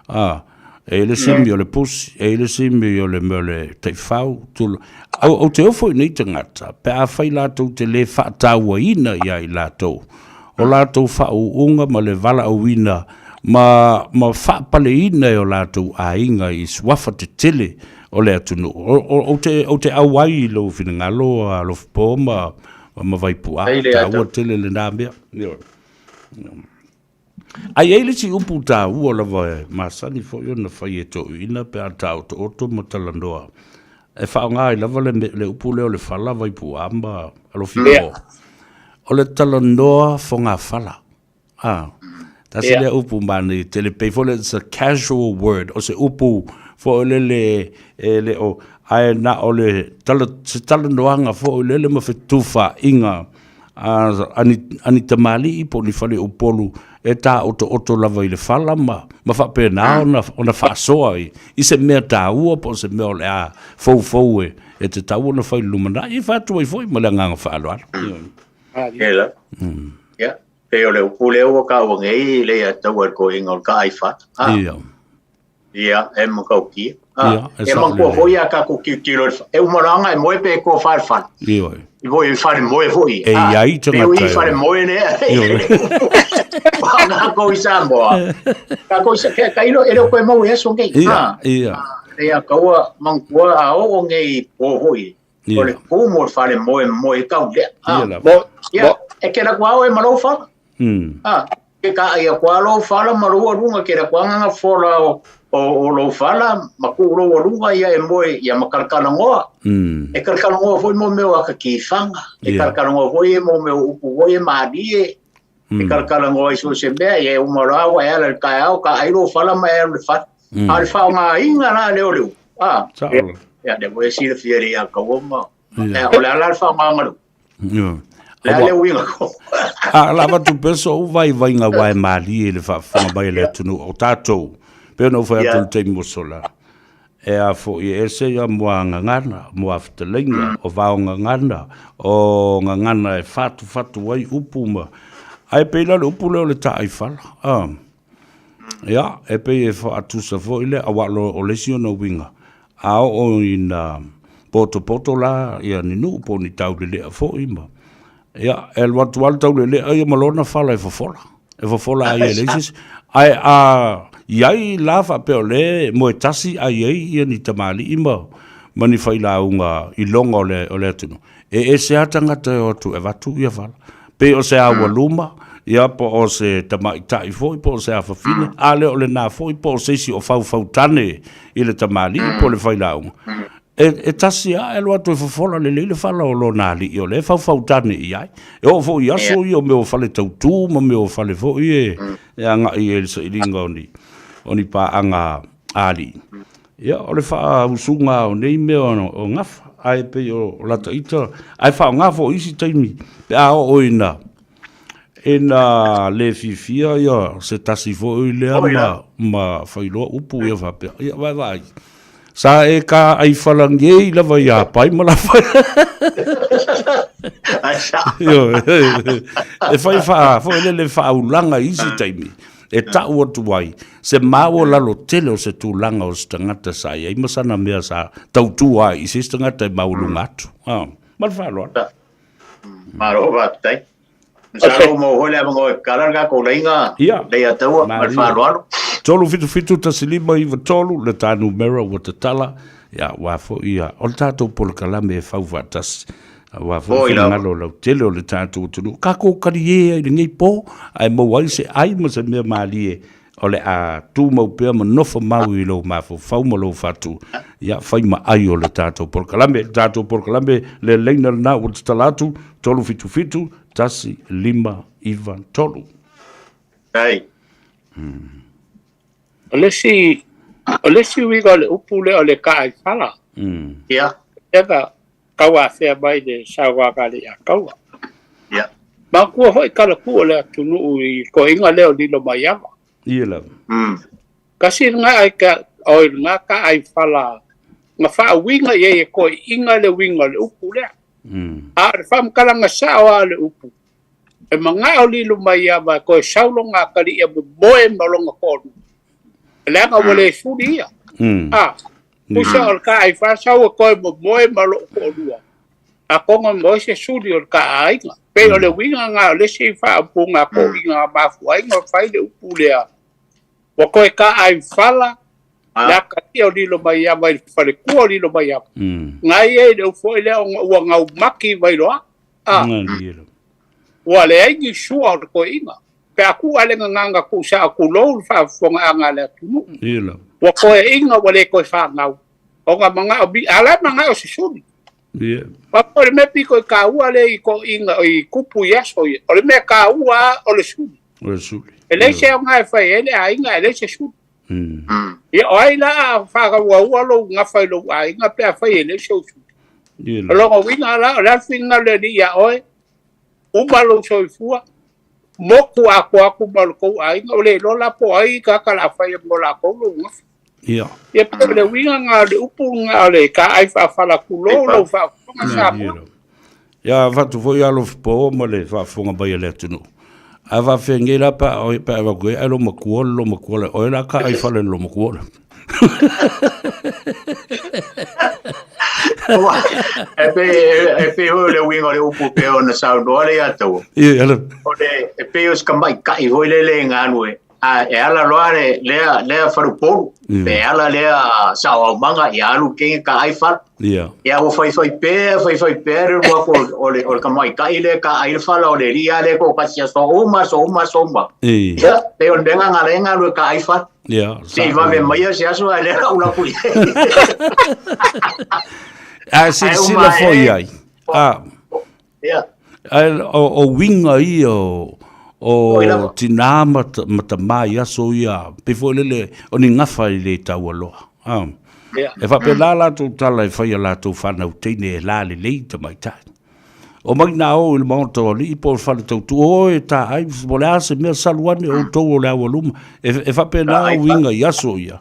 Speaker 1: A, e i ai le simi o le pusi, e i ai le simi o le mea o le taifau, tula. Ou, ou te ofo i nei tagata, pe afai latou te le faatauaina ia i latou, o latou faauuga ma le valaauina ma, ma faapaleina e o latou aiga i suafa tetele o le atunuu. Ou te, ou te auai i lou finagalo, Alofapo ma, ma Vaipua, taua tele lena mea. Ioe. Ae i ai le isi upu taua lava e masani foi ona fai e toeaiina pe a taotooto ma talanoa, e faaaoga ai lava le, le upu lea o le fala Vaipua ma Alofipo. O le talanoa fogafala. A, tasi lea upu manaia tele, pei foi lea it's a casual word, o se upu foi lele e le o, ae na o le tala, se talanoaga foi lele ma fetufaaiga a, a ni, a ni tamalii po o ni faleupolu e taotooto lava i le fala ma, ma faapena ona, ona faasoa i, i se mea taua po o se mea o le a foufou e, e tatau ona fai i le lumanai, e fai atu ai foi ma le agaga faaaloalo.
Speaker 2: Ia la. Ia, pei o le upu lea ua taua nei le ia taua i le toeaina o le taaifala.
Speaker 1: Ia.
Speaker 2: Ia, e matautia. Ia, e manatua foi a tatou tilotilo i le, e uma loa ona e moe pe e tofa i le fale.
Speaker 1: Ioe.
Speaker 2: I foi i fale moe foi.
Speaker 1: E i ai tagata.
Speaker 2: E i fale moe lea.
Speaker 1: Ioe.
Speaker 2: Tatou i Samoa. Tatou i Samoa. Tailo e le o toe maua i aso nei.
Speaker 1: Ia, ia.
Speaker 2: Ia, taua manatua a oo nei po foi. O le kumu o le fale moe moe tau lea.
Speaker 1: Ia lava.
Speaker 2: Ia, e ke la kua oe ma lou fala. Ke ka ai a kua lou fala ma lou aluga, ke la kua nganga fola o, o, o lou fala, ma ku lou aluga ia e moe, ia ma kalakalagoa. E kalakalagoa foi mo mea o aka kifanga. E kalakalagoa foi e mo mea o upu foi e malie. E kalakalagoa i so se mea, ia e uma loa ua e ala i le taeao, ka ai lou fala ma e alu i le fale. A o le faaaogaina la lea o le upu.
Speaker 1: Sao la.
Speaker 2: Ia, lea foi e silafia e le ia kaua ma, o le a la le faaaogaina o le upu?
Speaker 1: Le
Speaker 2: a le uiga ko.
Speaker 1: A la avatu pea so'u vaivaiga aua e malie i le faafofoga mai a le atunuu o tatou, pei ona ou fai atu i le taimi ua sola, e a foi e ese ia muagagana, muafetalaiga, o vaogagana, o gagana e fatufatu ai upu ma, ae pei la o le upu lea o le taaifala, a. Ia, e pei e faatusa foi lea, aua o le isi ona uiga, a oo ina potopoto la ia ni nuu po o ni taulelea foi ma, ia, e alu atu lava le taulelea ia ma lona fala e fofola, e fofola ai e leai se isi. Ae a i ai la faapea o lea e moe tasi ae i ai ia ni tamalii ma ni failauga iloga o le atunuu, E ese lava tagata e o atu e avatu ia fala. Pei o se aualuma, ia po o se tamaitai foi, po o se afafine, a le o lena foi, po o se isi o faufautane i le tamalii po o le failauga. E, e tasi lava e alu atu e fofola lelei le fala o lona alii o lea e faufautane i ai. E oo foi i aso ia o mea o fale tautu ma mea o fale foi e, e agai ai i le sailiga o ni, o ni paaga a alii. Ia, o le faausuga o nei mea o gafa, ae pei o lata ita, ae faaaoga foi i isi taimi pe a oo ina ina le fiafia ia se tasi foi lea ma, ma failoa upu ia faapea, ia vaevaai. Sa e ka ai falangei lava ia pai ma lafa. E fai faa, foi lele faaulaga i isi taimi. e ta'u atu ai se maualalo tele o se tulaga o se tagata sa i ai ma sana mea sa tautua ai i se isi tagata e maualuga atu. Ah, ma le faaaloalo.
Speaker 2: Malo faafetai. Masalo ua maua foi le avanoa e kala le tatou laina lei ataua ma le faaaloalo.
Speaker 1: 377 1593 le ta numera ua tatala, ia aua foi ia o le tatou polokalame e fau faatasi. Aua foi finagalo lautele o le tatou atunuu. Tatou talie ai i lenei po, ae maua ai se ai ma se mea malie o le a tumau pea ma nofo mau i lou mafaufau ma lou fatu, ia fai ma ai o le tatou polokalame. Le tatou polokalame le laina lena ua tatala atu, 377 1593.
Speaker 2: Ai.
Speaker 3: O le isi, o le isi uiga o le upu lea o le kaaifala.
Speaker 2: Ia.
Speaker 3: Lea tau afea mai le sauaga a le Iataua.
Speaker 2: Ia.
Speaker 3: Manatua foi talatuu o le atunuu i toeaiina lea o Lilomaiava.
Speaker 1: Ia lava.
Speaker 3: Kasi lena ai ka, oi lena taaifala na faauiga i ai e toeaiina le uiga o le upu lea. A o le faamatalaga sao lava o le upu, e manao Lilomaiava e toe sau lona atalii e momoe ma lona toalua, leaga ua le suli ia. A, Pusa o le taaifa sau e toe momoe ma lou toalua, atonu e maua ai se suli o le taaiga. Pei o le uiga lena o le isi faaupuga a toeaiina na mafua ai ona fai le upu lea, ua toe taaifala le atalii o Lilomaiava i le faletua o Lilomaiava. Na i ai le upu foi lea ona ua gaumati Vailoa. A, ua leai ni sua o le toeaina. Pe a tuu lava le gagana tuusao tulou le faafofogaaga a le atunuu, ua toeaina ua le toe fanau, ona manao, a o la e manao se suli. Papa o le mea pito i kāua lea i toeaiina i tupu i aso ia, o le mea kāua lava o le suli.
Speaker 1: O le suli.
Speaker 3: E leai se aoga e fai ai le aiga e leai se suli. Ia o ai la a faauaua lou gafa i lou aiga pe afai e leai sou suli? O lona uiga la, o le a le finagalo o le Alii ia oe, uma lou soifua, motu atoa atu ma lo tou aiga, ua le iloa la po o ai tagata o le a faia mo latou lou gafa.
Speaker 1: Ia.
Speaker 3: Ia pei o le uiga lena o le upu lena o le taai faafala tulou lau faafofoga Samoa.
Speaker 1: Ia avatu foi alofa po ma le faafofoga mai a le atunuu. A faafefea nei la pe a oe pe a avatu ai ai lo matua le lo matua le oe la ka ai fale le lo matua le.
Speaker 2: E pei e pei foi o le uiga o le upu pei ona saunoa le ia taua.
Speaker 1: Ia ala.
Speaker 2: O le e pei o se tamaitai foi lele e galue a e ala loa le lea lea faleupolu pe ala lea saoaomaga ia alu kege ka ai fala.
Speaker 1: Ia.
Speaker 2: Ia ua faifai pea faifai pea le alu atu o le o le tamaitai lea ka ai le fala o le alii lava lea toatasi aso uma aso uma aso uma. Ia pei o le mea lena lea e galue ka ai fala.
Speaker 1: Ia.
Speaker 2: Se i vave maia se aso ae lea lau lapu i ai.
Speaker 1: Ae silasila foi ai. A.
Speaker 2: Ia.
Speaker 1: Ae o uiga ia o tinā ma tamā i aso ia, pei foi lele o ni gafa i le taualoa. E faapena latou tala e fai a latou fanau teine e lalelei tamaitai. Omai nā o i le maota o alii po o le fale tautua, o e taai, po o le a se mea, salu ane outou o le aualuma. E faapena uiga i aso ia.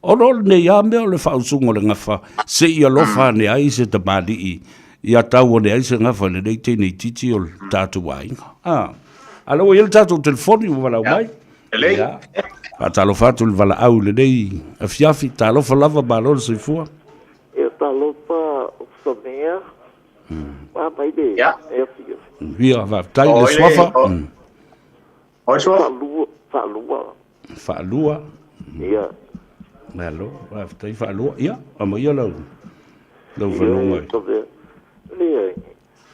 Speaker 1: Ona o lenei lava mea o le faausuga o le gafa, se i alofa ane ai se tamalii Ia tau ane ai se gafa i lenei teine itiiti o le tatou aiga. A, a lea ua i ai le tatou telefoni ua valaau mai.
Speaker 2: Lelei.
Speaker 1: Ia, faatalofa atu i le valaau i lenei afiafi. Talofa lava, malo le soifua.
Speaker 4: Ia talofa o Samea. Ma mai le
Speaker 2: Ia.
Speaker 4: e afiafi.
Speaker 1: Ia, faafetai le suafa.
Speaker 2: O le suafa.
Speaker 4: Faalua, faalua.
Speaker 1: Faalua.
Speaker 4: Ia.
Speaker 1: Malo, faafetai faalua. Ia, aumaia lau lau fanuga.
Speaker 4: Ia, leai.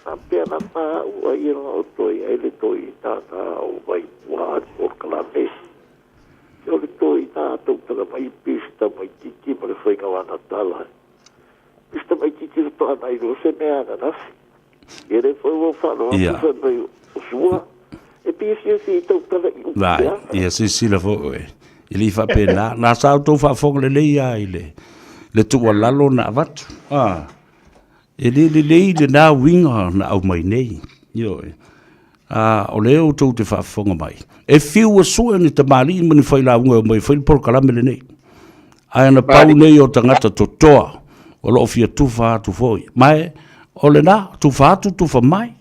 Speaker 4: Faapea na pa au ai e o toi ai le toi tata o vai pua o kalame. O le toi tata o tala mai pista mai titi ma le whainga wana tala. Pista mai titi le toa nai lo se mea ana nasi. Ia le foi ua faalogo atu fai mai o sua. E pei e fiafia i tautala i upu
Speaker 1: Vai,
Speaker 4: pe a.
Speaker 1: ia silasila foi oe. E le i faapena. Na sa outou faafofoga lelei lava i le, le tuualalo na avatu. Ah, e le lelei lena uiga na aumai nei. Ioe. Ah, o lea outou te faafofoga mai. E fiu e sue ni tamalii ma ni failauga e omai e fai le polokalame lenei. Ae na pau nei o tagata totoa o lo o fia tufa atu foi. Ma e, o lena, tufa atu, tufa mai.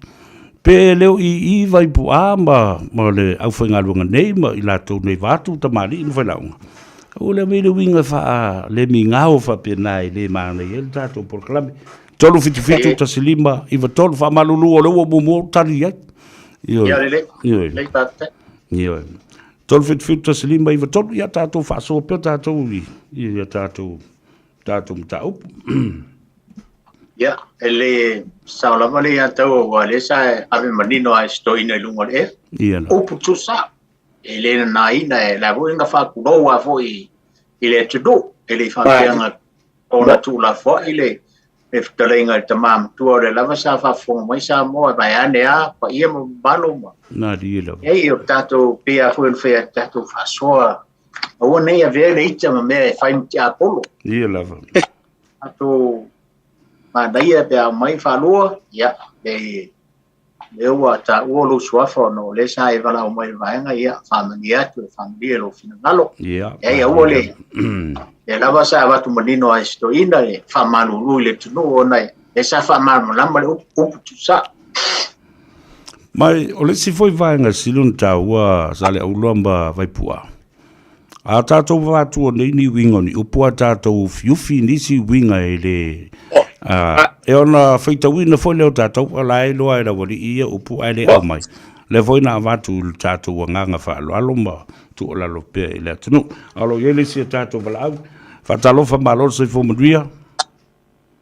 Speaker 1: Pe le o i i Vaipu'a ma, ma le aufaigaluega nei ma i latou nei vaeatu tamalii ma failauga. Aua le aumai le uiga e faa le migao faapena e le manaia ai le tatou polokalame. 377 15 93 faamalulu o lea ua muamua ou tali i ai. Ioe.
Speaker 2: Ia lelei.
Speaker 1: Ioe.
Speaker 2: Lelei faafetai.
Speaker 1: Ioe. 377 15 93, ia tatou faasoa pea tatou i, i a tatou, tatou mataupu.
Speaker 2: Ia, e le sao lava le ia tau aua lea sa ave manino lava e si toeaina i luga o le ea.
Speaker 1: Ia la.
Speaker 2: Upu tusa, e le nanaina, e la foi na faatulou lava foi i le atunuu, e le i faapea na ona tuulafoai le le fetalaiga i le tama matua o lea lava sa faafofoga mai Samoa vaeane a paia ma mamalu ma
Speaker 1: Na alii lava.
Speaker 2: Ei, o tatou pei lava foi ona fai atu tatou faasoa aua ne i avea le ita ma mea e fai ma tiapolo.
Speaker 1: Ia lava.
Speaker 2: Tatou manaia pe a aumai faalua, ia, le lea ua taua lou suafa ona o lea sa e valaau mai i le vaega, ia, faamanuia atu e faamanuia i lou finagalo.
Speaker 1: Ia.
Speaker 2: Ei, aua le, lea lava sa avatu manino ai si toeaina e faamalulu i le atunuu ona lea sa faamalamalama le upu, upu tuusao.
Speaker 1: Ma o le isi foi vaega e sili ona taua Saleaula ma Vaipua, a tatou avatua nei ni uiga o ni upu a tatou ufiufi nisi uiga e le e ona faitauina foi lea o tatou a la e iloa e le aualii ia upu ae le aumai. Lea foi na avatu i le tatou agaga faaaloalo ma tuualalo pea i le atunuu. A o lo o i ai le isi a tatou valaau. Faatalofa malo le soifua manuia.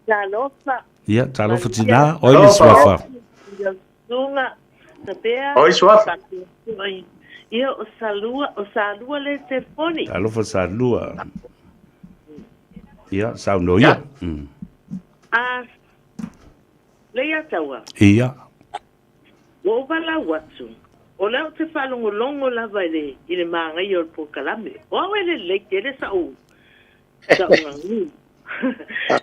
Speaker 5: Talofa.
Speaker 1: Ia, talofa tinā. Oi le suafa.
Speaker 5: Suga, Tabea.
Speaker 2: Oi suafa.
Speaker 5: Ia, o Salua, o Salua le telefoni.
Speaker 1: Talofa Salua. Ia, saunoa ia.
Speaker 5: A Leiataua.
Speaker 1: Ia.
Speaker 5: Ua ou valaau atu, o lea ou te faalogologo lava i le, i le māgaia o le polokalame. O au e lelei tele sa'u, sa'u gagū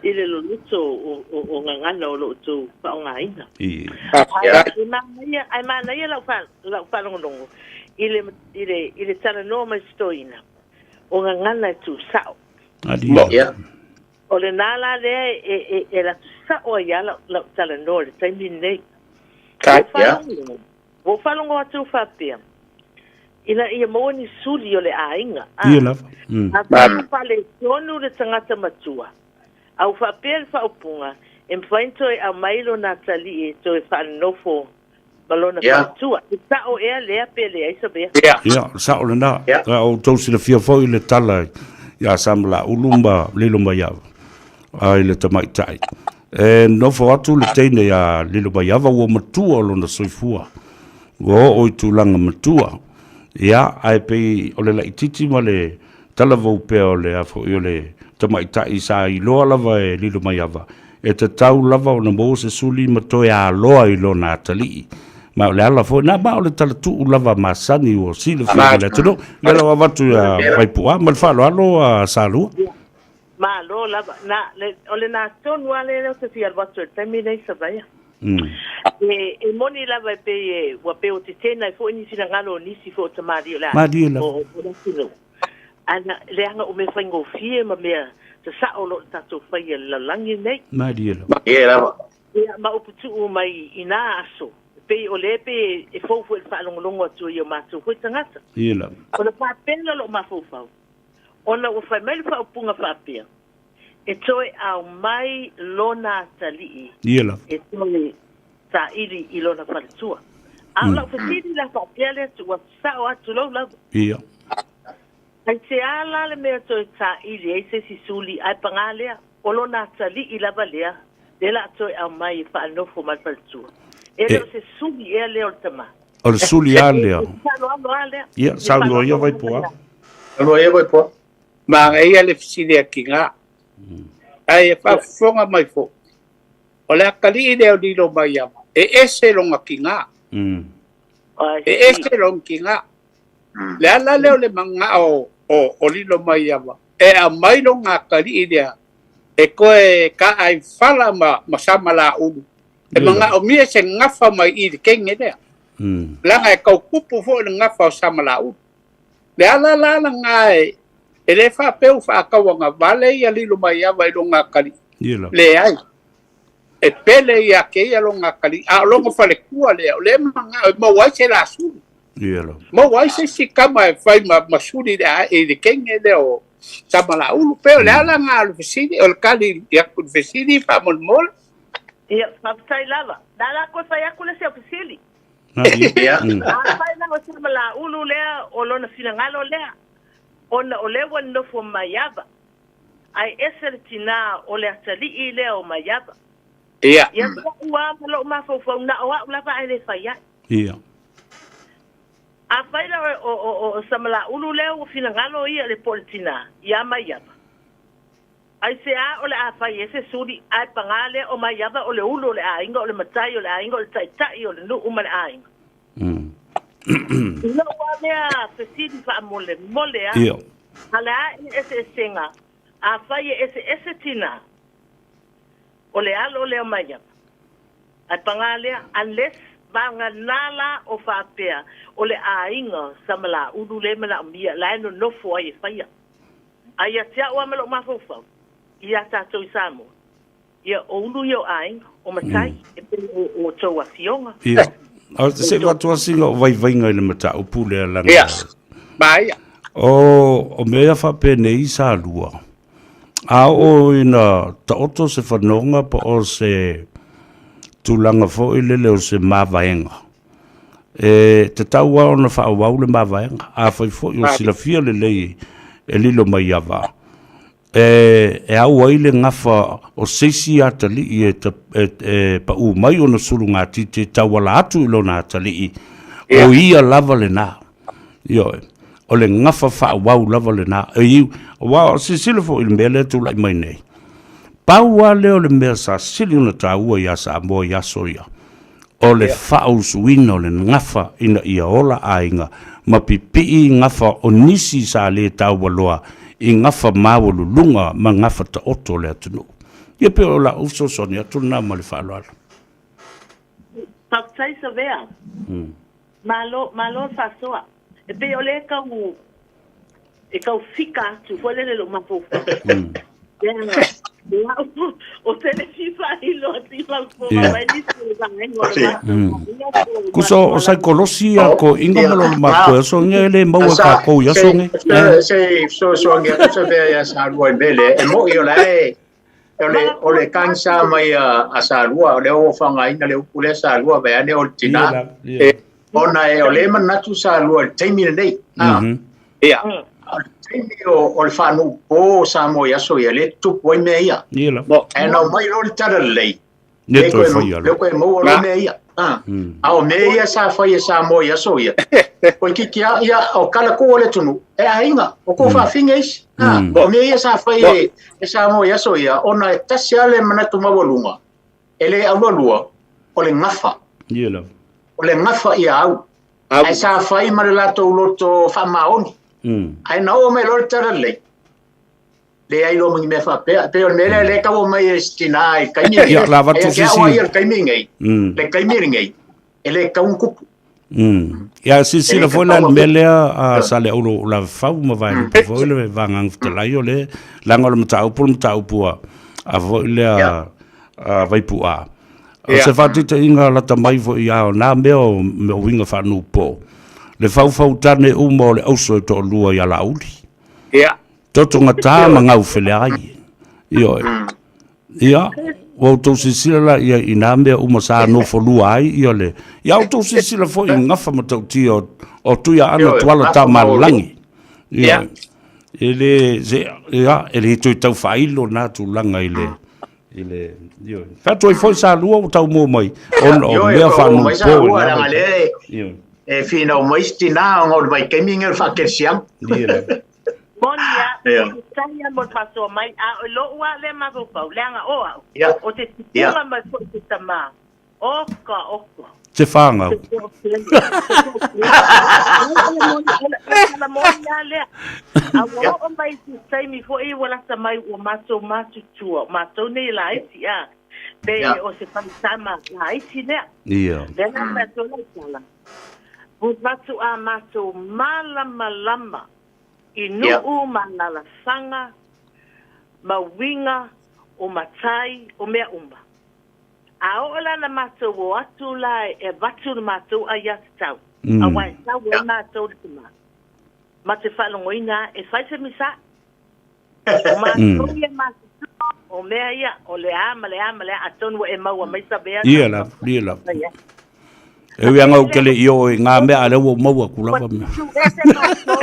Speaker 5: i le loloto o, o, o gagana o lo outou faaaogaina. Ae, e mānaia, ae mānaia lau, fa, lau faalogologo i le, i le, i le talanoa mai si toeaina, o gagana e tuusa'o.
Speaker 1: Ia.
Speaker 5: O lena la lea e, e, e alu atu sa'o ai lava lau, lau talanoa i le taimi lenei. Ua ou faalogo, ua ou faalogo atu o faapea, ina ia maua ni suli o le aiga, a.
Speaker 1: Ia lava. Mm.
Speaker 5: Afai ua faaletonu le tagata matua, a ua faapea le faaupuga, e mafai ona toe aumai lona atalii e toe faanonofo ma lona faletua. E sao ea lea pe leai sa mea?
Speaker 1: Ia, o le sao lena. A outou silafia foi le tala ia Samalaulu ma Lilomaiava i le tamaitai. E nofo atu le teine ia Lilomaiava ua matua lona soifua, ua oo i tulaga matua. Ia, ae pei o le laitiiti ma le talavou pea o le a foi o le tamaitai sa iloa lava e Lilomaiava, e tatau lava ona maua se suli ma toe aloa i lona atalii. Ma o le ala foi na, ma o le talatuu lava masani ua silafia e le atunuu. Lea la ua avatu ia Vaipu'a ma le faaaloalo a Salua.
Speaker 5: Malo lava. Na, le, o lena tonu lava lea ou te fia alu atu ai i le taimi lenei Savaia. E, e moni lava e pei e, ua pei ua tetena ai foi ni finagalo o nisi foi o tamalii o le
Speaker 1: Malie lava.
Speaker 5: o, o le atunuu. Ae na, leaga o mea faigofie ma mea sasao o lo o tatou faia i le lalolagi lenei.
Speaker 1: Malie lava.
Speaker 2: Malie lava.
Speaker 5: Ia, ma upu tuu mai i nā aso, e pei o lea e pei e fou foi i le faalogologo atu i o matou foi tagata.
Speaker 1: Ia lava.
Speaker 5: Ona faapea lea o lou mafaufau, ona ua fai mai le faaupuga faapea, E toe aumai lona atalii
Speaker 1: Ia lava.
Speaker 5: e toe saili i lona faletua. A o lau fesili la faapea lea tuu atu sao atu lou lava.
Speaker 1: Ia.
Speaker 5: Aisea la le mea toe saili ai se isi suli ae pagā lea, o lona atalii lava lea, lea la a toe aumai e faanofo ma le faletua. E le o se suli ea lea o le tama.
Speaker 1: O le suli a lea.
Speaker 5: E faaaloalo a lea.
Speaker 1: Ia, saunoa ia Vaipoa.
Speaker 2: Saunoa ia Vaipoa.
Speaker 3: Manaia le fesili a Tiga. Ae e faafofoga mai foi, o le atalii lea o Lilomaiava, e ese lona tiga. E ese lona tiga. Le ala lea o le manao o Lilomaiava, e aumai lona atalii lea e toe taaifala ma Samalaulu. E manaomia se gafa mai i le teine lea. Leaga e tau tupu foi le gafa o Samalaulu. Le ala la lena e le faapea ua faatauagavale ia Lilomaiava i lona atalii. Leai. E pele ia te ia lona atalii, a o lona faletua lea, o lea e manao e maua ai se lasuli. Maua ai se isi tama e fai ma suli i le teine lea o Samalaulu. Pei o le ala lena o le fesili, o le tali atu i le fesili faamolemole.
Speaker 5: Ia, faafetai lava. Na la toe fai atu le isi au fesili. Afai la o Samalaulu lea o lona finagalo lea, ona o lea ua nofo Maiava, ae ese le tinā o le atalii lea o Maiava.
Speaker 3: Ia.
Speaker 5: Ia so'u a ma lo'u mafaufau, na o a'u lava ae le fai ai.
Speaker 1: Ia.
Speaker 5: Afai la o Samalaulu lea ua finagalo ia le po o le tinā ia Maiava, Aisea o le a fai ai se suli, ae pagā lea o Maiava o le ulu o le aiga, o le matai o le aiga, o le taitai o le nuu ma le aiga. I lou lava lea fesili faamolemole a, a le a le eseesega, afai e eseese tinā, o le alo lea o Maiava. Ae pagā lea, unless vagana la o faapea o le aiga Samalaulu lea e manaomia, la e nonofo ai e faia. A ia te au lava ma lou mafaufau, ia tatou i Samoa, ia o ulu ia o aiga, o matai, e pei o outou afioga.
Speaker 1: Ia, o se avatu sina o vaivaiga i le mataupu lea laga.
Speaker 3: Ia, maia.
Speaker 1: O mea ia faapenei sa lua, a oo ina taoto se fanoga po o se tulaga foi lele o se mavaega, E tatau lava ona faaauau le mavaega. Afai foi o silafia lelei e Lilomaiava, e au ai le gafa o se isi atalii e pau mai ona sulugatiti e tauala atu i lona atalii, o ia lava lena. Ioe, o le gafa faaauau lava lena. Aua silasila foi i le mea lea e tulai mai nei. Pau lava lea o le mea sa sili ona taua ia Samoa i aso ia, o le faausuina o le gafa ina ia ola aiga ma pipii gafa o nisi sa le taualoa i gafa maualuluga ma gafa taoto o le atunuu. Ia pei o lau fesoasoani atu lena ma le faaaloalo.
Speaker 5: Faafetai Savea. Malo, malo le faasoa. E pei o lea e tau, e tau fika atu foi lele lou mafaufau. Leaga, o au, o te le fia faailoa atu i lau fofoga mai nisi o le vaega o le matou aiga.
Speaker 1: Kuso o saikolosi ia ko inga ma lolo matou aso nge le maua kākou i aso nge.
Speaker 2: Se fesoasoani atu Savea ia Salua i mele, e moi o la e O le tagisa mai a Salua, o lea ua faaaogaina le upu lea Salua vaeane o le tina, ona o lea e manatu Salua i le taimi lenei. Ia, o le taimi o le faanuupo o Samoa i aso ia, lea e tutupu ai mea ia. Ae na omai loa le talalelei, lea toe maua loa mea ia. A o mea ia sa fai e Samoa i aso ia, toeitiiti lava, ia, o tala tuu a le atunuu, e aiga, o tou faafine isi. O mea ia sa fai e Samoa i aso ia, ona e tasi lava le manatu maualuga, e le alualua, o le gafa. O le gafa ia au. Ae sa fai ma le latou loto faamaoni. Ae na oo mai loa le talalelei, leai loa ma ni mea faapea. E pei o le mea lea lea e tau aumai e si tina i le taimi lenei.
Speaker 1: Ia, la avatu
Speaker 2: se isi. Ia te au ia i le taimi lenei, le taimi lenei, e le tatau ona tupu.
Speaker 1: Ia, silasila foi la i le mea lea a Saleaula o Lavafau ma Vaelupe foi le Vagaga Fetalai o le leaga o le mataupu o le mataupu a foi lea a Vaipu'a. O se faataitaiga lata mai foi ia o na mea o uiga faanuupo, le faufautane uma o le auso e toalua ia Laauli.
Speaker 3: Ia.
Speaker 1: Totogata ma gaufeleai. Ioe. Ia, ua outou silasila la ia i nā mea uma sa nofolua ai ia le... Ia outou silasila foi i gafa matautia o Tuiaana Tuala Tamalelagi. Ioe. E le, se, ia, e le toe tau faailo nā tulaga i le... I le, ioe. Faatu ai foi Salua ua tau mua mai ona o mea faanuupo i nā
Speaker 2: vaitaimi. Ioe. E finau mai si tina ona o le vaitaimi lenei o le faakerisiano.
Speaker 1: Ia lava.
Speaker 5: Moni a, faafetai a mo le faasoa mai, a o lou a lea mafaufau, leaga o au, o te tupuga mai foi se tama, oka oka.
Speaker 1: Se whāngau.
Speaker 5: Se toatele, se toatele. O le moni a lea. A ua oo mai i se taimi foi ua lata mai ua matou matutua, o matou nei e laiti a, pe o se faitama laiti lea.
Speaker 1: Ia.
Speaker 5: Lea la fai atu ai lau tala, ua faatoa matou malamalama i nuu ma alalafaga, ma uiga o matai, o mea uma. A oo la na matou o atu la e avatu le matou aiatatau, aua e sau ai matou le tama, ma te faalogoina e fai se misa. O matou ia matutua, o mea ia, o le a ma le a ma le a, atonu ua e maua mai Savea.
Speaker 1: Ia lava, ia lava. E ui anga ou te le i oo i ngā mea, a lea ua ou maua atu lava mea.
Speaker 5: Ua tutu ese matou,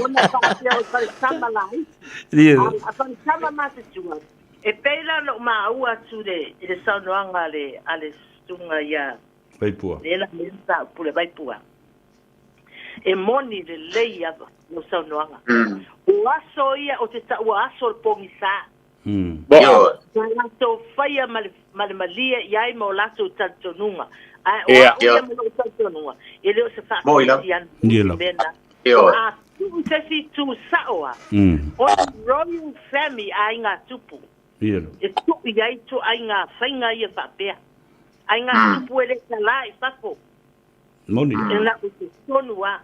Speaker 5: ona faapea o faletama laiti.
Speaker 1: Ia.
Speaker 5: A faletama matutua, e pei la ona ou maua atu i le saunoaga a le susuga ia
Speaker 1: Vaipua.
Speaker 5: Lea la mea sa pule Vaipua. E moni lelei lava lau saunoaga. O aso ia o te taua aso o le pogisa. Sa latou faia ma le malie i ai ma o latou talitonuga. Ae o au ia ma lou talitonuga, e le o se faakerisiano le mea lena. A tuu se isi itu sao lava, o le Royal Family aiga tupu, e tuu i ai ituaiga faiga ia faapea. Aiga tupu e le tala i fafo.
Speaker 1: Moni.
Speaker 5: E na o totonu lava.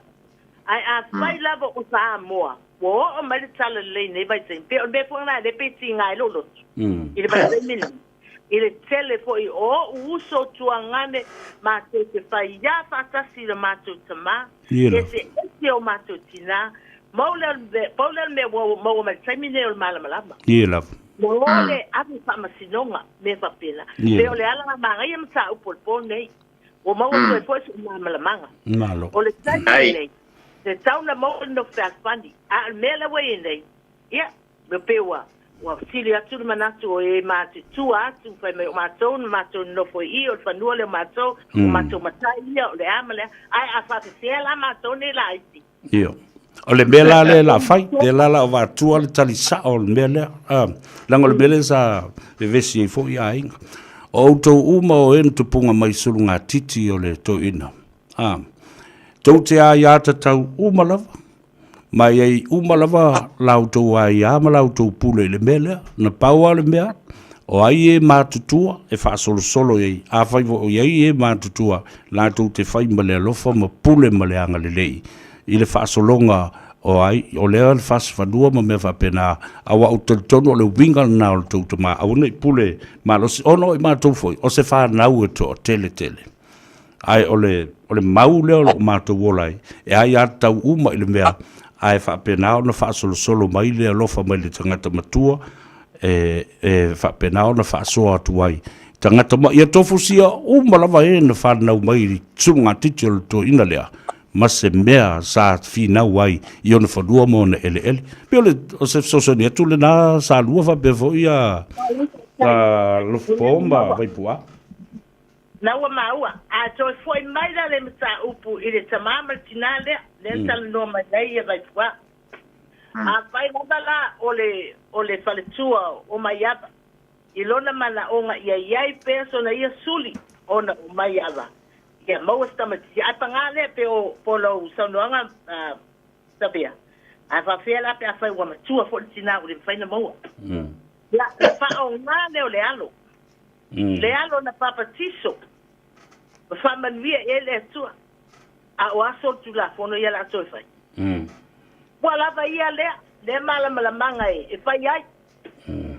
Speaker 5: Ae afai lava o Samoa, ua oo mai le talalelei i lenei vaitaimi, pei o le mea foi lena lea pei e tiga ai lou loto i le vaitaimi lenei, i le tele foi o ou uso tuagane matou te faiā faatasi i le matou tama, eseese o matou tinā, pau lea o le mea ua maua mai i le taimi lenei o le malamalama.
Speaker 1: Ia lava.
Speaker 5: Ua o le ave faamasinoga, mea faapena. Pei o le ala na manaia mataupu o le po lenei. Ua maua atu ai foi so'u malamalamaga.
Speaker 1: Malo.
Speaker 5: O le taimi lenei, e tatau ona maua le nofo fealofani, a o le mea la ua i ai nei, ia, e pei ua, ua sili atu le manatu o e matutua atu, fai mai o matou na matou nonofo i i, o le fanua lea o matou, o matou matai ia, o le a ma le a, ae a faapefea la matou nei laiti?
Speaker 1: Io. O le mea la lea la fai, lea la la o vatua le tali sao o le mea lea. Ah, leaga o le mea lea sa vevesi ai foi aiga. O outou uma o e na tupuga mai sulugatiti o le toeaina. Ah, tou te aiatatau uma lava, ma e i ai uma lava la outou aia ma la outou pule i le mea lea. Na pau lava le mea, o ai e matutua e faasolosolo i ai. Afai foi o i ai e matutua, latou te fai ma le alofa ma pule ma le agalelei i le faasologa o ai, o lea le fasi fanua ma mea faapena, aua ou te talitonu o le uiga lena o le tou tama, aua ne i pule malosi, ona o i matou foi, o se fanau e toatele tele. Ae o le, o le mau lea o lo o matou ola ai, e aiatatau uma i le mea, ae faapena ona faasolosolo mai le alofa mai le tagata matua, e, e faapena ona faasoa atu ai tagata ma ia tofusia uma lava e na fanau mai i sulugatiti o le toeaina lea ma se mea sa finau ai i ona fanua ma ona eleele. Pei o le o se fesoasoani atu lena Salua faapea foi a a Lofopo ma Vaipu'a.
Speaker 5: Na ua maua, a toe foi mai la le mataupu i le tamā ma le tinā lea, lea na talanoa mai ai ia Vaipu'a. Afai lava la o le o le faletua o Maiava i lona manaoga ia i ai pea sona ia suli ona o Maiava ia maua se tamaitiiti. Ae pagā lea pe o po o lau saunoaga Sabea, ae faafefea la pe afai ua matua foi le tinā ua le mafai ona maua. Ia, le faaaoga lea o le alo. Le alo na papatiso ma faamanuia i ai le Atua, a o aso o le Tulafono ia o le a toe fai. Ua lava ia lea, lea malamalamaga e fai ai.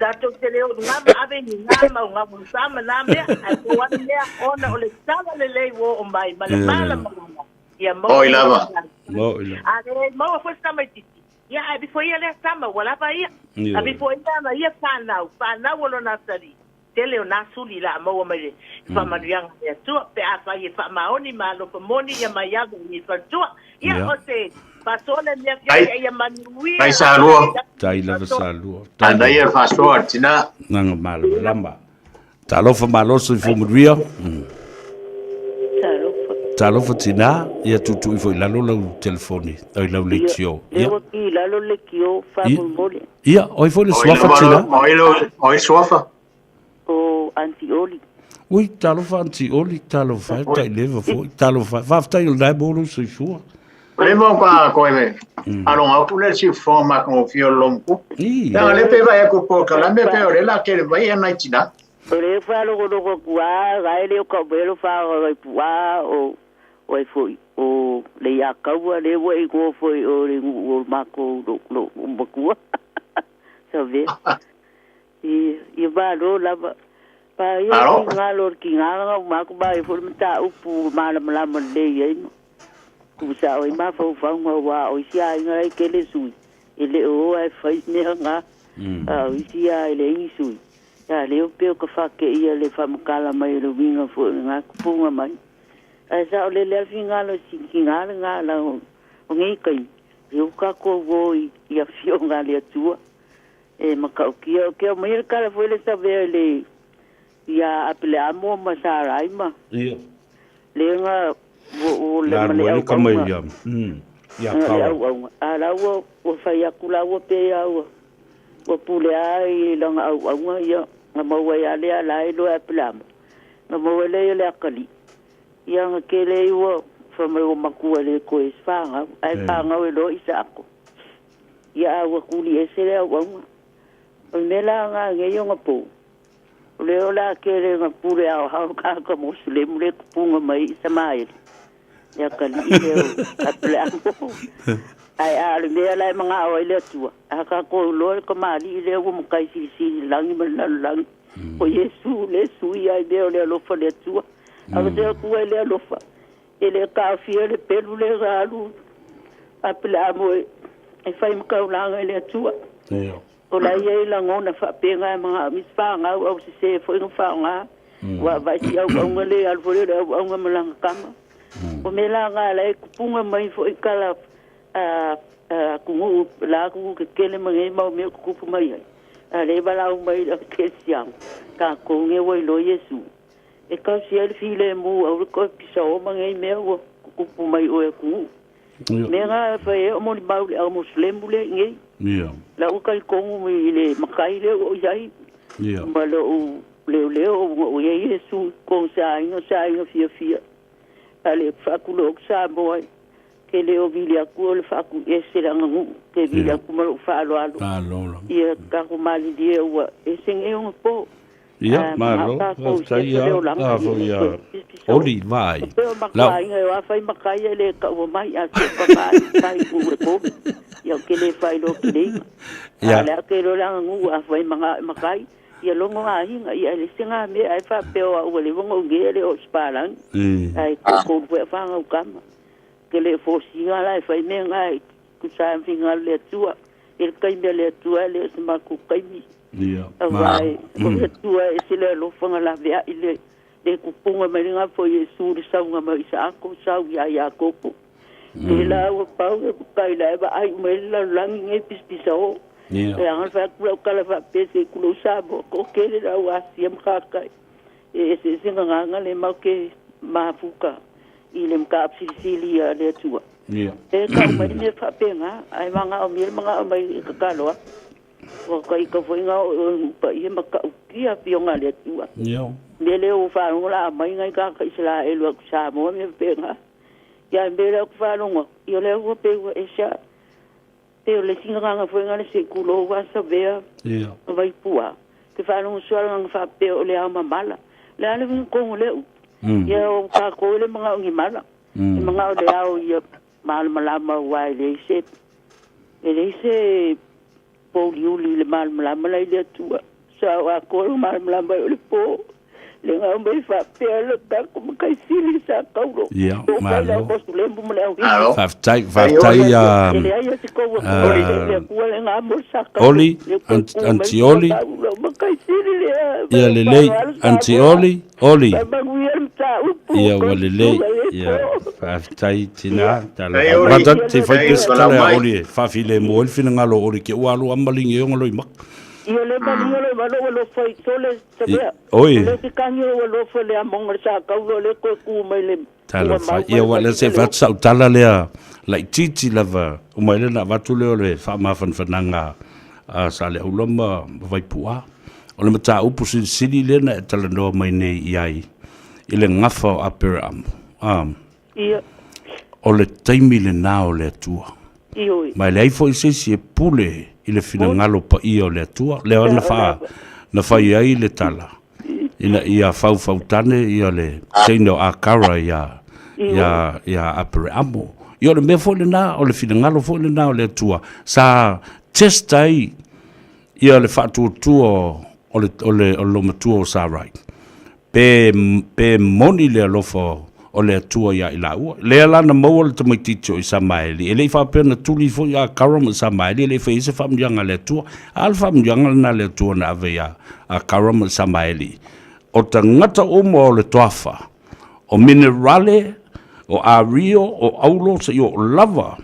Speaker 5: Tatou te le oluga ma ave ni nā mau gagolosā ma nā mea, ae pau lava le mea ona o le tala lelei ua oo mai ma le malamalama, ia maua
Speaker 2: Oi lava.
Speaker 5: A le maua foi se tamaitiiti, ia ae aveifo ia lea tama ua lava ia. Aveifo ia ma ia fanau, fanau o lona atalii. Tele o nā suli la a maua mai le faamanuiaga a le Atua, pe afai e faamaoni ma alofa moni ia mai ava i nei faletua. Ia, o se faasoa lea mea
Speaker 2: fia
Speaker 5: ia manuia.
Speaker 2: Tai Salua.
Speaker 1: Tai lava Salua.
Speaker 2: Manaia le faasoa a le tina.
Speaker 1: Nanga malamalama. Talofa malosi i Fuamanuia.
Speaker 6: Talofa.
Speaker 1: Talofa tina, ia tuutuu ifo i lalo lau telefoni, oi lau leitio.
Speaker 6: Ia, lea ua ki i lalo le leitio, faamolemole.
Speaker 1: Ia, o ai foi le suafa tina?
Speaker 2: O ai suafa?
Speaker 6: O Aunty Oli.
Speaker 1: Ui, talofa Aunty Oli, talofa e, taileva foi, talofa. Faafetai o lena e maua lou soifua.
Speaker 2: O le mau ka koe me. Alonga aku le siufofoga matagofie o le lomuku. Leaga le pe vaai aku polokalame pe o le la kele mai e nai tina.
Speaker 6: O le faalogologo atu a gae le o ka fa o pua o o ai foi o le ia kaua le ua igoa foi o le nuu o makou lo matua. Sabe? I i malo lava. Pa ia ki ngalo ki ngalo ma ku ba i foi mataupu malamalama lelei ai ma. Ku sa o i mafaufauga ua o isi aiga ai kele sui. E le o ai fai mea ngā. A o isi a e le ingi sui. Ia leo pe o ka whake ia le whamakala mai le winga fo ngā kupunga mai. Ae sa o le lea fingalo si ki ngā le ngā la o o ngei kai. E o ka ko wo i i a fio ngā le atua. E makaukia o ke o mai le kala foi le sawea le ia apele amo ma sa raima.
Speaker 1: Ia.
Speaker 6: Le ngā o le ma le au
Speaker 1: kama ia. Ia
Speaker 6: ka. A la ua ua whai aku la ua pe ia ua. Ua pule ai langa au aunga ia nga maua ia lea la e loa apele amo. Nga maua le ia le akali. Ia nga kele ua fa mai o makua le koe whangau. Ai whangau e loa isa ako. Ia a ua kuli ese le au aunga. O me la ngā ngei o ngā pō. O le o la kele ngā pule au hau ka ka mosulemu le kupunga mai i Samaeli. Ia ka li le o apele amo. Ai a le mea la e mga o le atua. A ka ko loa le kamali i le ua makai silisili langi ma le langi. O Iesu le sui ai mea o le alofa le atua. A le kua le alofa. E le kaafia le pelu le galu. Apele amo e whai makaulanga i le atua. O la ia i langona whaapenga e mga mis whaangau au se se fo inga whaonga. Wa vai si au aunga le alu fo le au aunga malanga kama. O me la ngā la e kupunga mai fo i kala a kungu la kungu ke kele mange mau me kupu mai ai. A le wala au mai la ke siang. Ka konge wa ilo Yesu. E kau si ai le file mu au le koe pisa o mange mea ua kupu mai o e kungu. Mea nga fai e o moli mau le au Muslimu le ngei. La u kai kongu i le makai le o iai. Ma lo u leo leo o ia Yesu kong sa inga fia fia. Ale whakulo o sa moa. Ke leo vili aku o le whaku ese la ngangu. Ke vili aku ma lo whaalo alo. Ia kako mali lia ua ese nge onga po.
Speaker 1: Ia, malo, faafetai ia Oli vai.
Speaker 6: Peo makuainga e wawhai makaia le kaua mai a se papa kai ku le ko. Ia ke le whai lo ki leinga. A le ake lo langa ngu a whai manga makai. Ia longo a hinga ia le singa me ai wha peo a ua le wongo unge le o spalang. Ai ko ko whanga ukama. Ke le fōsinga la e whai me ngai kusa finga le atua. Il kai me le atua le se maku kaimi.
Speaker 1: Ia,
Speaker 6: ma. O le atua e se le alofanga la vea i le le kupunga mai ngā fo Yesu le saunga mai sa ako sau ia Iakopo. Le la ua pau e kai la e ba ai mai la langi ngai pispisa o. E anga fa kula kala fa pese kula sabo ko kele la ua sia mkaka. E se se nganga nga le mau ke mafuka i le mka apsilisili a le atua. E ka mai me fa penga ai manga o mi manga o mai ka kaloa. O kai ka foi nga o pa i ma ka ukia pionga le atua. Me le o whanonga la mai ngai ka ka Israel wa ku sa mo me penga. Ia me le o whanonga ia le o pe wa e sa te o le singa nganga foi nga le se kulo wa sa vea. Vai pua. Te whanonga suala nganga wha pe o le au mamala. Le ale winga kongo le u. Ia o ka ko le mga o ngi mala. I mga o le au ia malamalama wa e le ise. E le ise pōliuli le malamalama lai le atua. Sa wa ko le malamalama o le pō. Le ngā mai whapea le kako makai sili sa kaulo.
Speaker 1: Ia, malo.
Speaker 2: Alo.
Speaker 1: Faafetai, faafetai
Speaker 6: ia Le ai se ko le kua le ngā mo sa kaulo.
Speaker 1: Oli, anti Oli.
Speaker 6: Makai sili le.
Speaker 1: Ia lelei, anti Oli, Oli. Ia ua lelei, ia faafetai tina tala.
Speaker 2: Ei, Oli.
Speaker 1: Mata te fai
Speaker 2: Ei,
Speaker 1: pesa
Speaker 2: wala
Speaker 1: tala
Speaker 2: mai.
Speaker 1: Oli e faafile mo le finagalo Oli ke ua alu amalingi e oga loi maka.
Speaker 6: Ia le malinga le malo wa lofo i tole sa mea.
Speaker 1: Oi.
Speaker 6: Le te kangi o wa lofo le amonga sa kaulo le koe ku mai le.
Speaker 1: Tala fa ia wa le se fatu sau tala lea laititi lava o mai le na avatu lea o le faamafanafanaga a sa le aulama ma Vaipu'a. O le mataupu silisili lea na e talanoa mai nei i ai i le gafa o Aperamo.
Speaker 6: Ia.
Speaker 1: O le taimi lenā o le Atua.
Speaker 6: Ioi.
Speaker 1: Ma e leai fo'i se isi e pule i le finagalo paia o le Atua. Lea na faa na fai ai le tala. Ina ia faufautane ia le teine o Akara ia ia ia Aperamo. Ia o le mea fo'i lenā, o le finagalo fo'i lenā o le Atua. Sa test ai ia le faatuatua o le o le o le lomatua o Sarai. Pe pe moni le alofa o le Atua ia i laua. Lea la na maua le tamaititi o Isamaeli. E le i faapea na tuli foi a Kara ma Isamaeli, e le i fai se faamanuiaga a le Atua. A le faamanuiaga lena le Atua na ave ia a Kara ma Isamaeli. O tagata uma o le toafa, o minerale, o ario, o aulo, se i o lava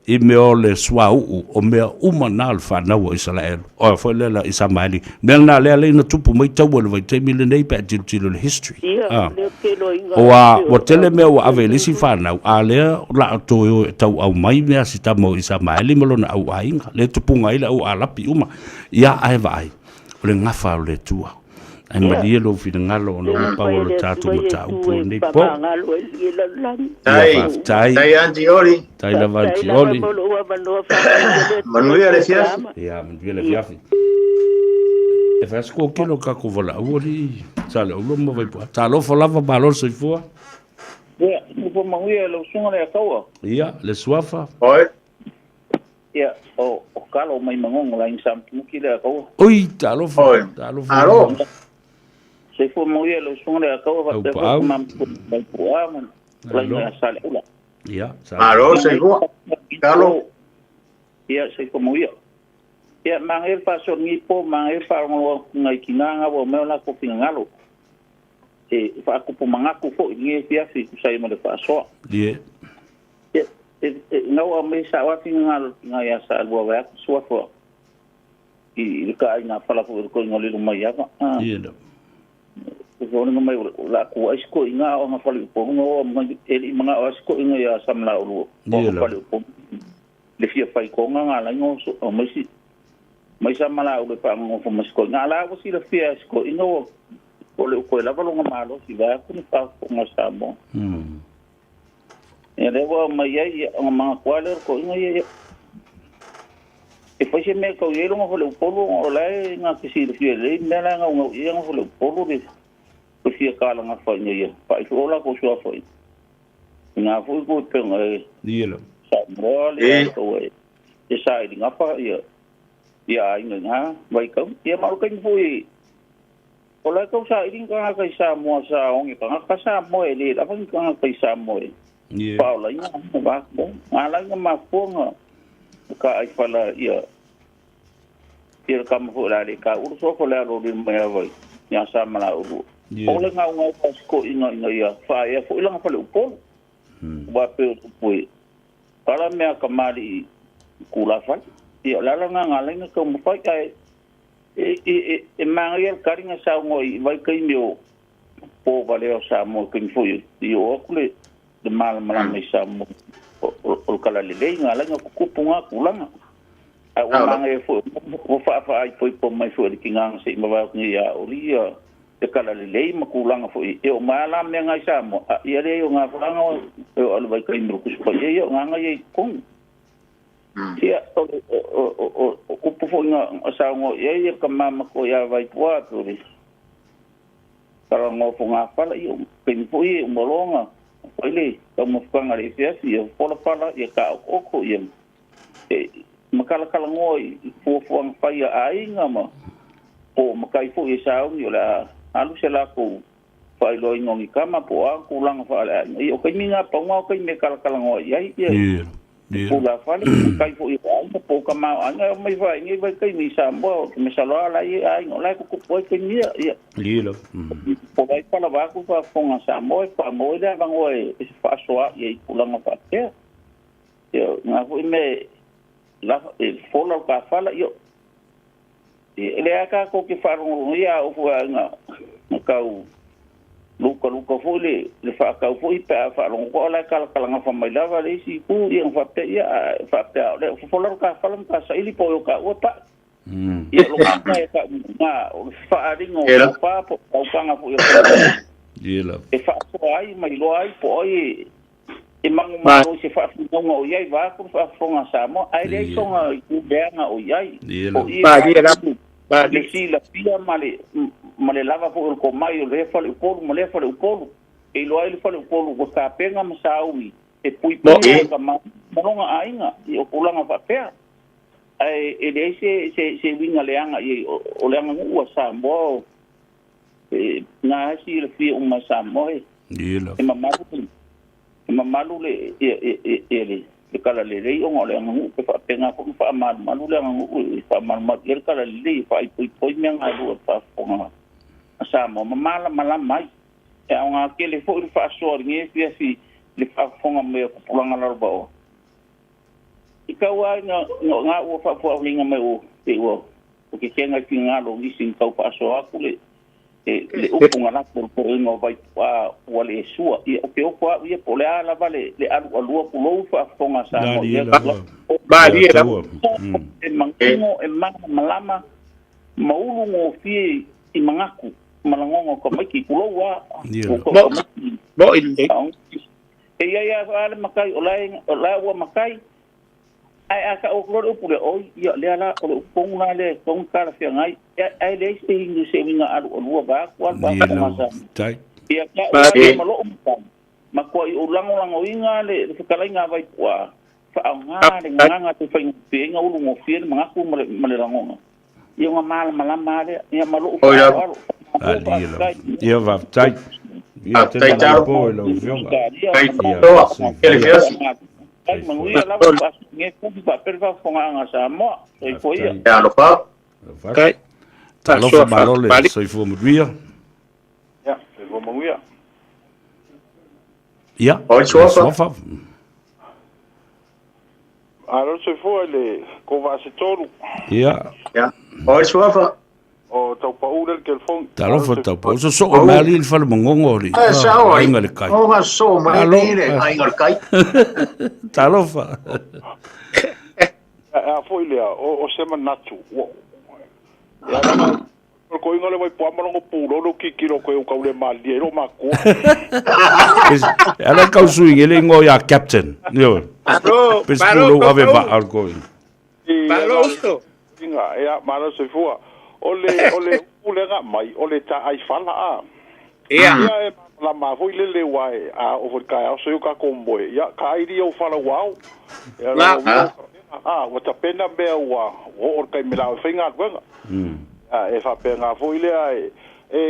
Speaker 1: i mea o le suauu, o mea uma na le whanau o Israel. O foi le la Isamaeli. Mea na lea le na tupu mai taua le vaitaimi lenei pe a tilotilo le history.
Speaker 6: Ia, le ke lo inga.
Speaker 1: O a, ua tele mea ua ave i le isi whanau, a lea o la toe o e tau au mai mea si tama o Isamaeli ma lona au aiga. Le tupunga ai le au alapi uma. Ia ae vaai, o le gafa o le Atua. Ae malie lou finagalo ona ua pau o le tatou mataupu o lenei po.
Speaker 2: Tai,
Speaker 1: faafetai.
Speaker 2: tai anti Oli.
Speaker 1: Tai lava anti Oli.
Speaker 2: Manuia le fiafi.
Speaker 1: Ia, manuia le fiafi. E fai asiko kilo ka ko vala ua li sa le ulo ma vai pua. Talofa lava malo le soifua.
Speaker 7: Ia, mo manuia le usunga le akaua.
Speaker 1: Ia, le suafa.
Speaker 2: Oi.
Speaker 7: Ia, o kalo mai mangongo la insa muki le akaua.
Speaker 1: Oi, talofa.
Speaker 2: Oi.
Speaker 1: Talofa.
Speaker 2: Alo.
Speaker 7: Soifua manuia le usunga le akaua
Speaker 1: Au
Speaker 7: fa
Speaker 1: paau.
Speaker 7: ma mai pua man. La
Speaker 1: Alo.
Speaker 7: inga sa le ula.
Speaker 1: Ia, sa.
Speaker 2: Alo, soifua. Kalo.
Speaker 7: Ia, soifua manuia. Ia, mangel pa so ni po mangel pa ngo ngai kinanga wa me la ko pingalo. E fa ko po mangaku fo ni fia fi ku sai mo le fa so.
Speaker 1: Ie.
Speaker 7: E ngau a me sa wa pingalo ngai ya sa lua wa so fo. I le ka ina fala fo ko ngoli mai ya.
Speaker 1: Ie na.
Speaker 7: Foliga mai o le a kuai se toeaiga a o aga faleupolu na oo mai e le i manao lava se toeaiga ia Samalaeulu o aga faleupolu le fia fai toga na ala ai ona aumai si mai Samalaeulu e faanonofo ma si toeaiga. A o la ua silafia e si toeaina ua ua le o toe lava lona malosi vaeatu le faafofoga a Samoa. Ia lea ua aumai ai, ia, ona manatu lava lea o le toeaina ia, ia, e fai se mea e tau i ai lona faleupolu ona o la e na te silafia lelei le mea la e naunau i ai ana faleupolu le le fia talagafa ina ia faai foi o latou suafa i ina foi ku pega e
Speaker 1: Ia lava.
Speaker 7: Samoa le latou e e saili gafa ia ia aiga i na vaitau. Ia ma o le taimi foi O la e tau saili ni tagata i Samoa sa oge tagata Samoa e le lava ni tagata i Samoa e faaolaina ma va na ala ai ona mafua ona taaifala ia ia le tama foi o le a le taua le suafa o le alo o mai ava ia Samalaeulu. O le gaugau a si toeaina ina ia faaea foi lana faleupolu. Aua pei o le upu e pala mea kamali'i i tulafale. Ia o le ala lena na ala ai ona taumafai ae E manaia le tali na saunoa i vaitaimi o po valea o Samoa i taimi foi i oo atu le malamalama i Samoa o le talalelei na ala ai ona tutupu na tulaga. Ae ua manaia foi ua faafaaipoipo mai foi e le tina na se i mavae atu nei ia Oli le talalelei ma tulaga foi e oo mai lava la mea na i Samoa, ia leai o na faaga e oo i le vaitaimi o le Tusi Paia ia o na na i ai i totonu. Ia, o upu foi na saunoa i ai le tama matua ia Vaipua atu o le talanoa fogafala, ia o taimi foi ia e uma loa ona fai le taumafataga a le afiafi, ia folafala, ia taotooto, ia ma talatalanoa i fuafuaga fai a aiga ma po o matai foi e sauni o le a alu se latou faailoaina o ni tama po o a tulaga faaleaiga. Ia o taimi na pau na o taimi e talatalanoa i ai ia tulafale, matai foi o aiga po o tamaoaiga e omai faainei vaitaimi i Samoa, o te masalo lava la e i ai aiga o la e tutupu ai taimi ia. Ia po o ai palava atu faafofoga a Samoa e faamaua ai le avanoa e faasoa ai i tulaga faapea. Ia na foi mea e fola o le tafala, ia E leai tatou te faalogologo ia a oo foi lava ina tau lukaluka foi le faatau foi pe a faalogo atu o la e talatalagafa mai lava le isi itu ia ona faapea ia a faapea o le fofola lo ta fala ma ta saili po o ta ua pa'i. Ia o lona uiga e ta'u na o le faaaliga o tofa po o tausaga foi o e faasoa ai ma iloa ai po o ai e manumalo i se faafinauga o i ai vaeatu le faafofoga a Samoa, ae leai sona itu leaga o i ai. O i e le silafia ma le ma le lava foi o le tomai o lea faleupolu ma lea faleupolu, e iloa ai le faleupolu ua tapena ma sauni e puipui lona tamaoaiga ma lona aiga i o tulaga faapea. Ae e leai se se se uiga leaga i ai, o le aganuu a Samoa e na e silafia uma e Samoa e e mamalu e mamalu le le le talalelei ona o le aganuu pe faapena foi ona faamalumalu le aganuu e faamalumalu i ai le talalelei e faaipoipoi mea galue o le faafofoga a Samoa ma malamalama ai. E aoga tele foi le faasoa i lenei afiafi i le faafofoga mai o tupulaga lalovaoa. I tau lava ina na ua faafuafuaina mai ua pei ua tetena i finagalo o nisi na tau faasoa atu le le upu na lafo le toeaina o Vaipu'a ua le sua. Ia, ou te ofo au ia po o le a lava le alualua tulou faafofoga a Samoa i lea tulaga.
Speaker 3: Malie lava.
Speaker 7: E manino, e malamalama ma ulugofie i manatu ma lagona o tamaiti, tulou lava.
Speaker 3: Mo'i lelei.
Speaker 7: E i ai lava le matai o la e, o la ua matai, ae a tau atu loa le upu lea, oi, ia, lea la, o le upu tonu la lea e tatau ona talafeagai, ae leai se se uiga alualua vaeatu lava le faafofoga a Samoa. Ia tau lava ma lou matai, matuai ou lagolagoina le fetalaiga a Vaipu'a, faaaoga le gagana e faigofie ai ona ulugofie le manatu ma le lagona, ia ona malamalama lava lea, ia ma lou faaaloalo.
Speaker 1: Faafetai. Ia faafetai. Ia tele
Speaker 2: Talo.
Speaker 1: po i lau afioga.
Speaker 7: Faafetai manuia lava faasini kupi faapea le faafofogaaga a Samoa. Soifua ia.
Speaker 2: Faafetai. Alofa.
Speaker 3: Faafetai.
Speaker 1: Talofa malo le soifua manuia.
Speaker 8: Ia, soifua manuia.
Speaker 1: Ia,
Speaker 2: Oi, Suafa.
Speaker 1: Suafa.
Speaker 8: Malo le soifua i le kovaa se tolu.
Speaker 1: Ia.
Speaker 2: Ia. Oi, Suafa.
Speaker 8: O Taupau le telefoni.
Speaker 1: Talofa Taupau. So so o mali le fale mangongo le.
Speaker 2: Eh, sao ai.
Speaker 1: Aiga le kai.
Speaker 2: O ga so mai le aiga le kai.
Speaker 1: Talofa.
Speaker 8: A foi lea, o se manatu. Ia lava o ko inga le vai po amalo pulo lo kikilo ko kau le mali lo makua.
Speaker 1: Ala kau sui le ngo ya captain. Yo.
Speaker 3: Malo,
Speaker 1: Pes
Speaker 3: malo,
Speaker 1: pulo ave va
Speaker 3: Taupau.
Speaker 1: al ko.
Speaker 3: Malo uso.
Speaker 8: Inga ia malo se fua. Ole ulega mai ole ta ai fala a.
Speaker 3: Ia.
Speaker 8: Ia e la ma foi le le wai a o foi kai au so yo ka komboe. Ia ka ai ri o fala wau. Ia
Speaker 3: La.
Speaker 8: la a wa ta pena mea ua o o kai mela o whainga atuenga. A e fa pe ngā foi lea e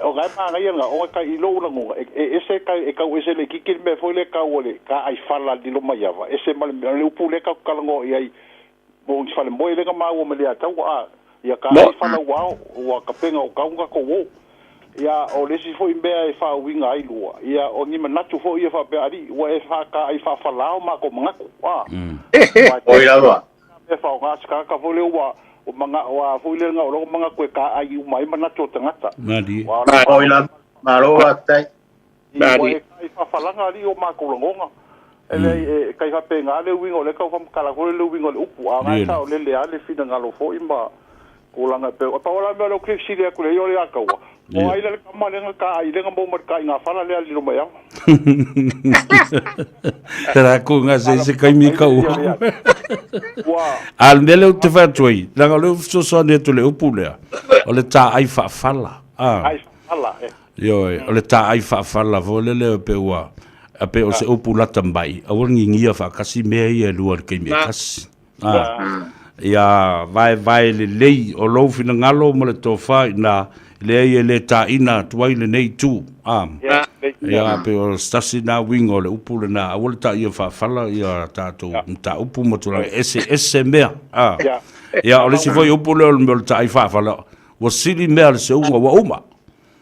Speaker 8: o ngai ma ngai nga o kai ilo ula ngonga e ese kai e kau ese le kiki me foi le kau ole ka ai fala di lo mai ava ese ma le upu le ka kalango i ai mo ni fale moe le ka mau me le atau a ia ka ai fala wao ua ka penga o kaunga ko wo ia o le si foi mea e fa winga ai lua ia o ni manatu foi ia fa pe ari ua e fa ka ai fa falao ma ko mangaku a
Speaker 2: Oi lava.
Speaker 8: e fa o ngā ka foi le ua o manga o foi le nga o lo manga koe ka ai u mai manatu o tangata
Speaker 1: Mali.
Speaker 8: wa
Speaker 2: Oi lava. Malo wa tai.
Speaker 3: Mali.
Speaker 8: I whawhalanga ri o mākou langonga. E le e kai whape ngā le wingo le kau whamkala kore le wingo le upu. A ngā
Speaker 1: Lele.
Speaker 8: sao le le a le whina ngā lofo i ma ko langa pe. O tau la mea leo Cliff Siri aku le i o le akaua. O
Speaker 1: Lele.
Speaker 8: ai le kama le ngā ka ai le ngā mō ka i ngā whala le ali mai au.
Speaker 1: Tera ko ngā se kai mi kau.
Speaker 8: Ua,
Speaker 1: Al mele o te whatuai, langa leo fesoasoani atu le upu lea. O le tā ai whaafala. Ah.
Speaker 8: ai whala e.
Speaker 1: Io, o le tā ai whaafala fo le leo pe ua. A pe o se upu lata mai. A ua ngingia whaakasi mea ia lua le kei mea kasi. Ah. Ia vai vai le lei o lou finangalo ma le tofa ina le ia le tā ina tuai le nei tu. Ah.
Speaker 8: Ia, le-
Speaker 1: Ia pe o stasi nā wingo le upu le nā. A ua le tā ia whaafala ia tātou tā upu ma tūranga ese ese mea. Ah.
Speaker 8: Ia.
Speaker 1: Ia o le si foi upu leo le mea o le tā ai whaafala. Ua sili mea le se unga ua uma.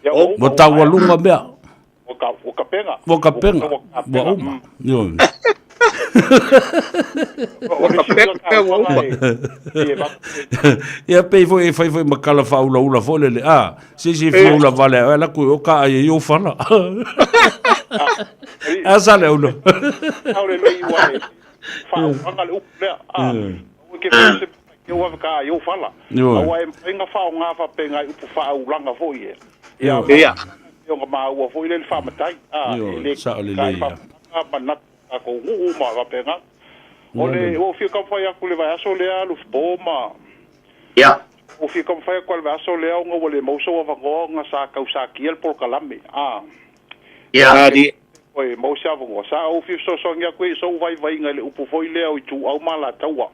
Speaker 8: Ia, o
Speaker 1: Ua taualunga mea.
Speaker 8: O ka, o ka penga.
Speaker 1: Ua ka penga.
Speaker 8: O ka
Speaker 1: Ua
Speaker 8: penga.
Speaker 1: uma. Io.
Speaker 8: O
Speaker 3: ka penga, ua uma.
Speaker 1: Ia pei foi e fai foi makala whaula ula foi lele. Ah, si si fua vale. Ai la kui o ka ai i o whala. Asa le ulo.
Speaker 8: Au le lei ua e whaunga le upu lea. Ah, o ke whaise ke ua ka ai o whala.
Speaker 1: Io.
Speaker 8: Aua e mainga whao ngā whapenga i upu whaulanga foi e. Ia,
Speaker 1: Io.
Speaker 3: Ia.
Speaker 8: o ngā maua foi le whamatai. Ah,
Speaker 1: Io,
Speaker 8: e le
Speaker 1: sao le
Speaker 8: kai
Speaker 1: lei, ia.
Speaker 8: whapenga manatu a ko nguu ma whapenga. O le, o whia kamwhai aku le vai aso lea lufupo ma.
Speaker 2: Ia.
Speaker 8: O whia kamwhai aku le vai aso lea o ngā wale mausa wa wangoa ngā sa kausa kia le polokalame. Ah.
Speaker 2: Ia.
Speaker 3: Mali.
Speaker 8: Oi, mau se avongo. Sa au whia sosoangi aku e so vai vai ngai le upu foi lea o i tu au ma la taua.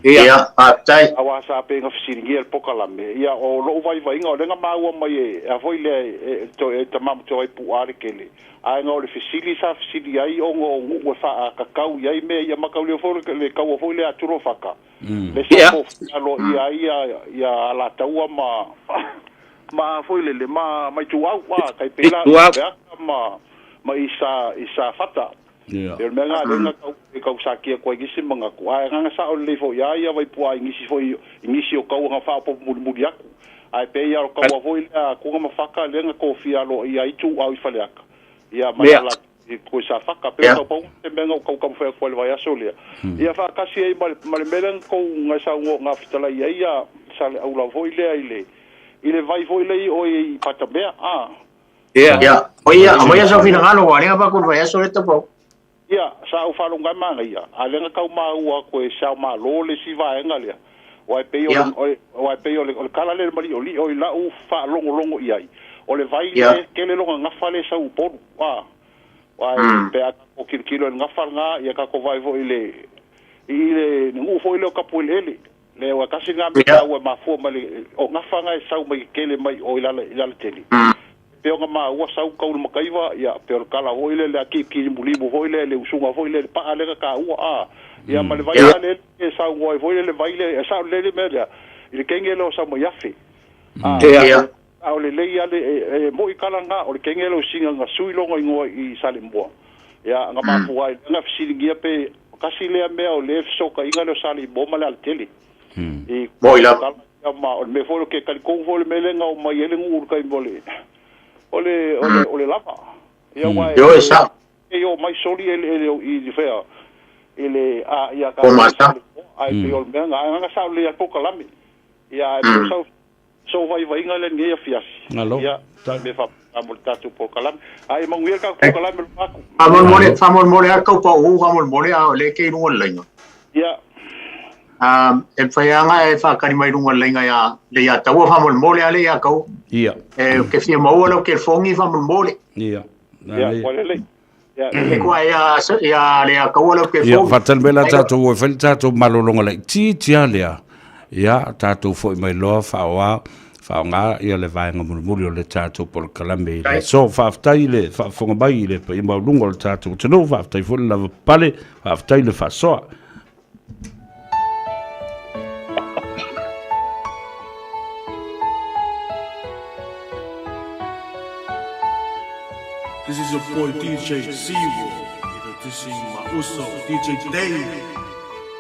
Speaker 3: Ia.
Speaker 2: Ia. Pa tai.
Speaker 8: Awa sa pe nga fisiringi el pokalame. Ia o lou vai vai nga o lenga maua mai e a foi lea e to e tamamu te wai pu are kele. A nga o le fisili sa fisili ai o ngo ngu e fa a kakau i ai mea ia makau leo foi le kau foi lea turo whaka. Le sa
Speaker 3: Ia.
Speaker 8: po alo ia ia ia ala taua ma ma foi le le ma mai tu au a kai pela
Speaker 3: Tu au.
Speaker 8: ma ma isa fata.
Speaker 1: Ia.
Speaker 8: E mea ngā lenga kau, e kau sa kia koe ngisi manga ku. Ai nganga sa o le fo ia ia vai pua i ngisi fo i ngisi o kau ngā whaapo muri muri aku. Ai pe ia o kau a foi lea kunga mawhaka lenga ko fia lo ia i tu au i whaleaka. Ia mai
Speaker 3: Mea.
Speaker 8: ala i koe sa whaka. Pe
Speaker 2: Ia.
Speaker 8: kau pau te menga o kau kamwhea koe le vai aso lea. Ia whaakasi ai ma le melenga kou ngai sa ngo ngā whitala ia ia sa le aula foi lea i le vai foi lea i o i patamea. Ah.
Speaker 3: Ia.
Speaker 2: Ia. Oi ia, mo ia so finangalo wa lenga pa ku vai aso le tapo.
Speaker 8: Ia, sa au whalonga manga ia. A lenga kau maua koe sao ma lo le si vaenga lea. Wai pe o
Speaker 2: Ia.
Speaker 8: wai pe o le o le kala le mali o li o i lau wha longo longo i ai. O le vai
Speaker 2: Ia.
Speaker 8: le kele longa ngawha le sa upolu. Ah. Wai pe a o kilo kilo e ngawha ngā ia kako vai fo i le i le ngu fo i le o kapu i le ele. Le wa kasi ngā me
Speaker 2: Ia.
Speaker 8: kau e mafua ma le o ngawha ngā e sau mai kele mai o i lala i lala tele. Pe o ngā maua sau kau le makaiwa, ia, pe o le kala hoi le, le a ki ki mulimu hoi le, le usunga hoi le, le paa le ka ua a. Ia, ma le vai
Speaker 2: Ia.
Speaker 8: le, e sau ngoi hoi le, le vai le, e sau le le mea lea, i le kenge le o sau mai afe. A,
Speaker 3: Ia.
Speaker 2: Ia.
Speaker 8: a o le lei ale, e moi kala ngā, o le kenge le o singa ngā sui longa i ngoa i sale mua. Ia, ngā mapua ai, ngā fisiringia pe, kasi lea mea o le fisoka inga le o sale i moma le ale tele. I
Speaker 2: Moi la.
Speaker 8: Ia ma o le mea foi o ke talitonu foi le mea lea na omai ai le nuu i le taimi o le o le o le o le lava. Ia aua
Speaker 2: Ioe,
Speaker 8: e
Speaker 2: sao.
Speaker 8: e omai soli e le e le i le fea i le a ia
Speaker 2: Po
Speaker 8: tatou i
Speaker 2: mata.
Speaker 8: Saleimoa ae pei o le mea na na sao lelei a le polokalame. Ia ae pei o sau sou vaivaiga lea i lenei afiafi.
Speaker 1: Malo.
Speaker 8: Ia
Speaker 1: Tai.
Speaker 8: me faapena mo le tatou polokalame. Ae manuia le tatou polokalame lo atu.
Speaker 2: Faamolemole,
Speaker 1: Malo.
Speaker 2: faamolemole lava tau pauu faamolemole a o lea e te i luga o le laina.
Speaker 8: Ia
Speaker 2: E mafai lava ona e faatali mai i luga o le laina ia le ia taua faamolemole lava le ia taua.
Speaker 1: Ia.
Speaker 2: E ou te fia maua lau telefoni faamolemole.
Speaker 1: Ia.
Speaker 8: ia
Speaker 1: Lelei.
Speaker 8: ua lelei. Ia
Speaker 2: E
Speaker 8: lelei.
Speaker 2: kua ia ia le ia taua lau
Speaker 1: Ia,
Speaker 2: telefoni.
Speaker 1: faatali mai la tatou e fai le tatou malologa laitiiti lava lea. Ia, tatou foi mai loa faaoa faaaoga ia le vaega mulimuli o le tatou polokalame i le aso. Faafetai i le faafofoga mai i le paia maualuga o le tatou atunuu, faafetai foi le lavapapale, faafetai le faasoa.
Speaker 9: This is your boy DJ Siwo, introducing my uso DJ Dave.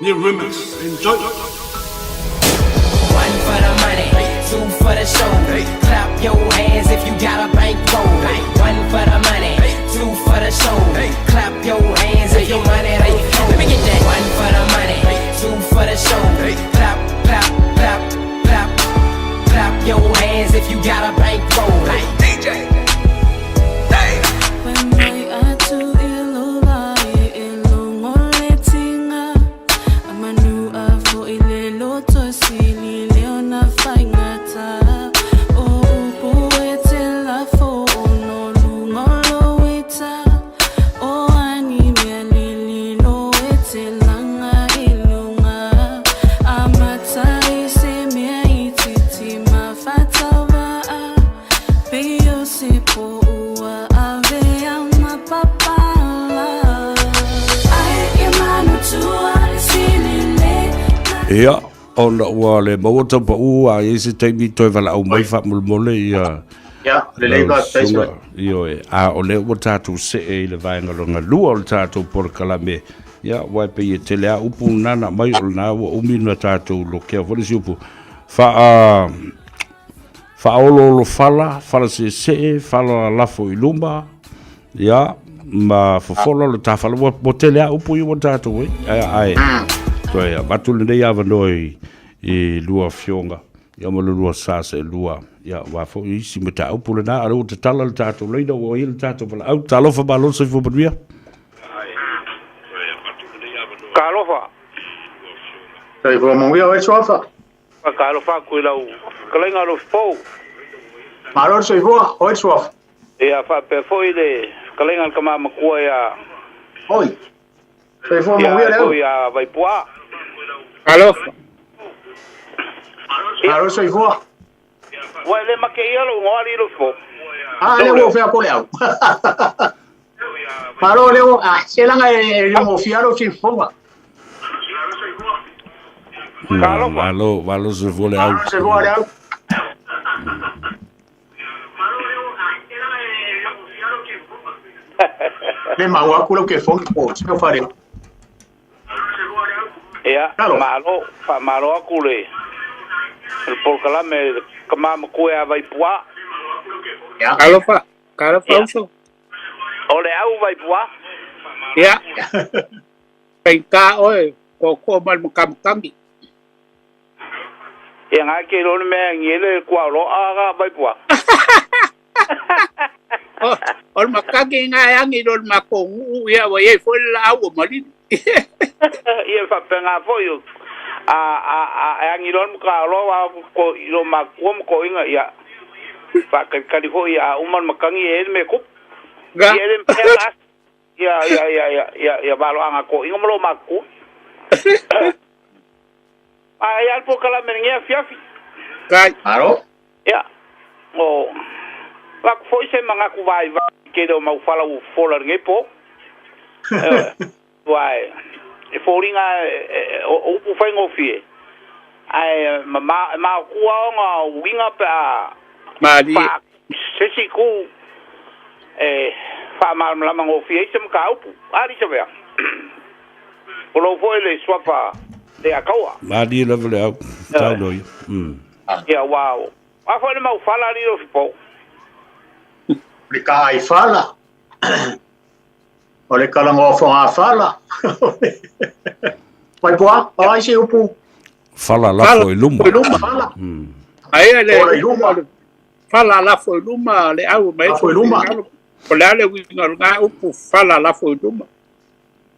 Speaker 9: New remix, enjoy.
Speaker 10: One for the money, two for the show. Clap your hands if you got a bankroll. One for the money, two for the show. Clap your hands if your money don't flow. Let me get that. One for the money, two for the show. Clap, clap, clap, clap. Clap your hands if you got a bankroll.
Speaker 11: DJ Dave.
Speaker 1: Ia, ona ua le maua tau pau a i ai se taimi toe valaau mai faamolemole ia
Speaker 2: Ia, lelei
Speaker 1: lau
Speaker 2: faafetai
Speaker 1: susuga.
Speaker 2: sui.
Speaker 1: Ioe, a o lea ua tatou see i le vaega lona lua o le tatou polokalame. Ia, aua e pei e tele lava upu na na aumai o lena ua umi ona tatou lokea foi le isi upu. Faa, faaoloolofala, falaseesee, falalafo i luma, ia, ma fofola le tafala. Ua, ua tele lava upu ia ua tatou ai. Ae, ae, toe avatu lenei avanoa i, i lua afioga, ia ma le lua sa seelua, ia, aua foi isi mataupu lena, a o lea ua tatala le tatou laina, ua i ai le tatou valaau. Talofa malo le soifua manuia.
Speaker 7: Talofa.
Speaker 2: Soifua manuia oe Suafa.
Speaker 7: Talofa atu i lau fetalaiga Alofi-pou.
Speaker 2: Malo le soifua, oe Suafa.
Speaker 7: Ia faapea foi le fetalaiga a le tama matua ia
Speaker 2: Oi. Soifua
Speaker 7: ia
Speaker 2: manuia le au.
Speaker 7: foi ia Vaipuaa.
Speaker 3: Alofa.
Speaker 7: Ia
Speaker 2: Malo le soifua.
Speaker 7: ua e le make ia lou igoa alii Alofi-pou.
Speaker 2: Ah, le
Speaker 7: Lou
Speaker 2: ua
Speaker 7: leo.
Speaker 2: fea ko le au. Malo le ua, ah, se langa e le mo fia lo sifoga.
Speaker 7: Talofa.
Speaker 1: Malo, malo soifua le au.
Speaker 2: Malo le soifua le au. Le maua aku lau telefoni po, se o fare.
Speaker 7: Ia
Speaker 2: Talofa.
Speaker 7: malo, faamalo atu le le polokalame le tama matua ia Vaipuaa.
Speaker 2: Ia.
Speaker 3: Talofa. Talofa
Speaker 7: Ia
Speaker 3: uso.
Speaker 7: o le au Vaipuaa.
Speaker 3: Ia. Faigata oe toatoa ma le makamakagi.
Speaker 7: Ia nga ke iloa le mea e agi ai le kuaoloa aga Vaipuaa.
Speaker 3: O o le makagi ga e agi i lo le makou nuu ia ua iai foi le laau ua malili.
Speaker 7: Ia faapega foi o a a a e agi loa le makaoloa aua ko i lo makua ma koiga ia faakalikali foi a uma le makagi e ai le mea e tupu.
Speaker 3: Ga.
Speaker 7: Ia e le mafai ona asi ia ia ia ia ia ia valoaga koiga ma lo makua. Ae ia le polokalame i lenei afiafi.
Speaker 3: Kai.
Speaker 2: Malo.
Speaker 7: Ia o avatu foi se manatu vaivai i tele o maufala ua fofola i lenei po. Aua e foliga o upu faigofie ae mama e maotua ona uiga pe a
Speaker 3: Malie.
Speaker 7: faa se isi itu e faamalamalama gofie ai se mataupu. Ali Savea. O lou foi le suafa le Akaua.
Speaker 1: Malie lava le au. Tau loa ia.
Speaker 7: Ia ua a foi le mau fala ali o fipo.
Speaker 2: Le ka ai fala. O le kalagoa fogafala. Vaipua, o ai se upu?
Speaker 1: Fala lafo i luma.
Speaker 3: I luma.
Speaker 2: Fala.
Speaker 3: Aia le
Speaker 2: Ola i luma.
Speaker 3: Fala lafo i luma le au mai.
Speaker 2: Lafo i luma.
Speaker 3: O le a le uiga o lena upu fala lafo i luma.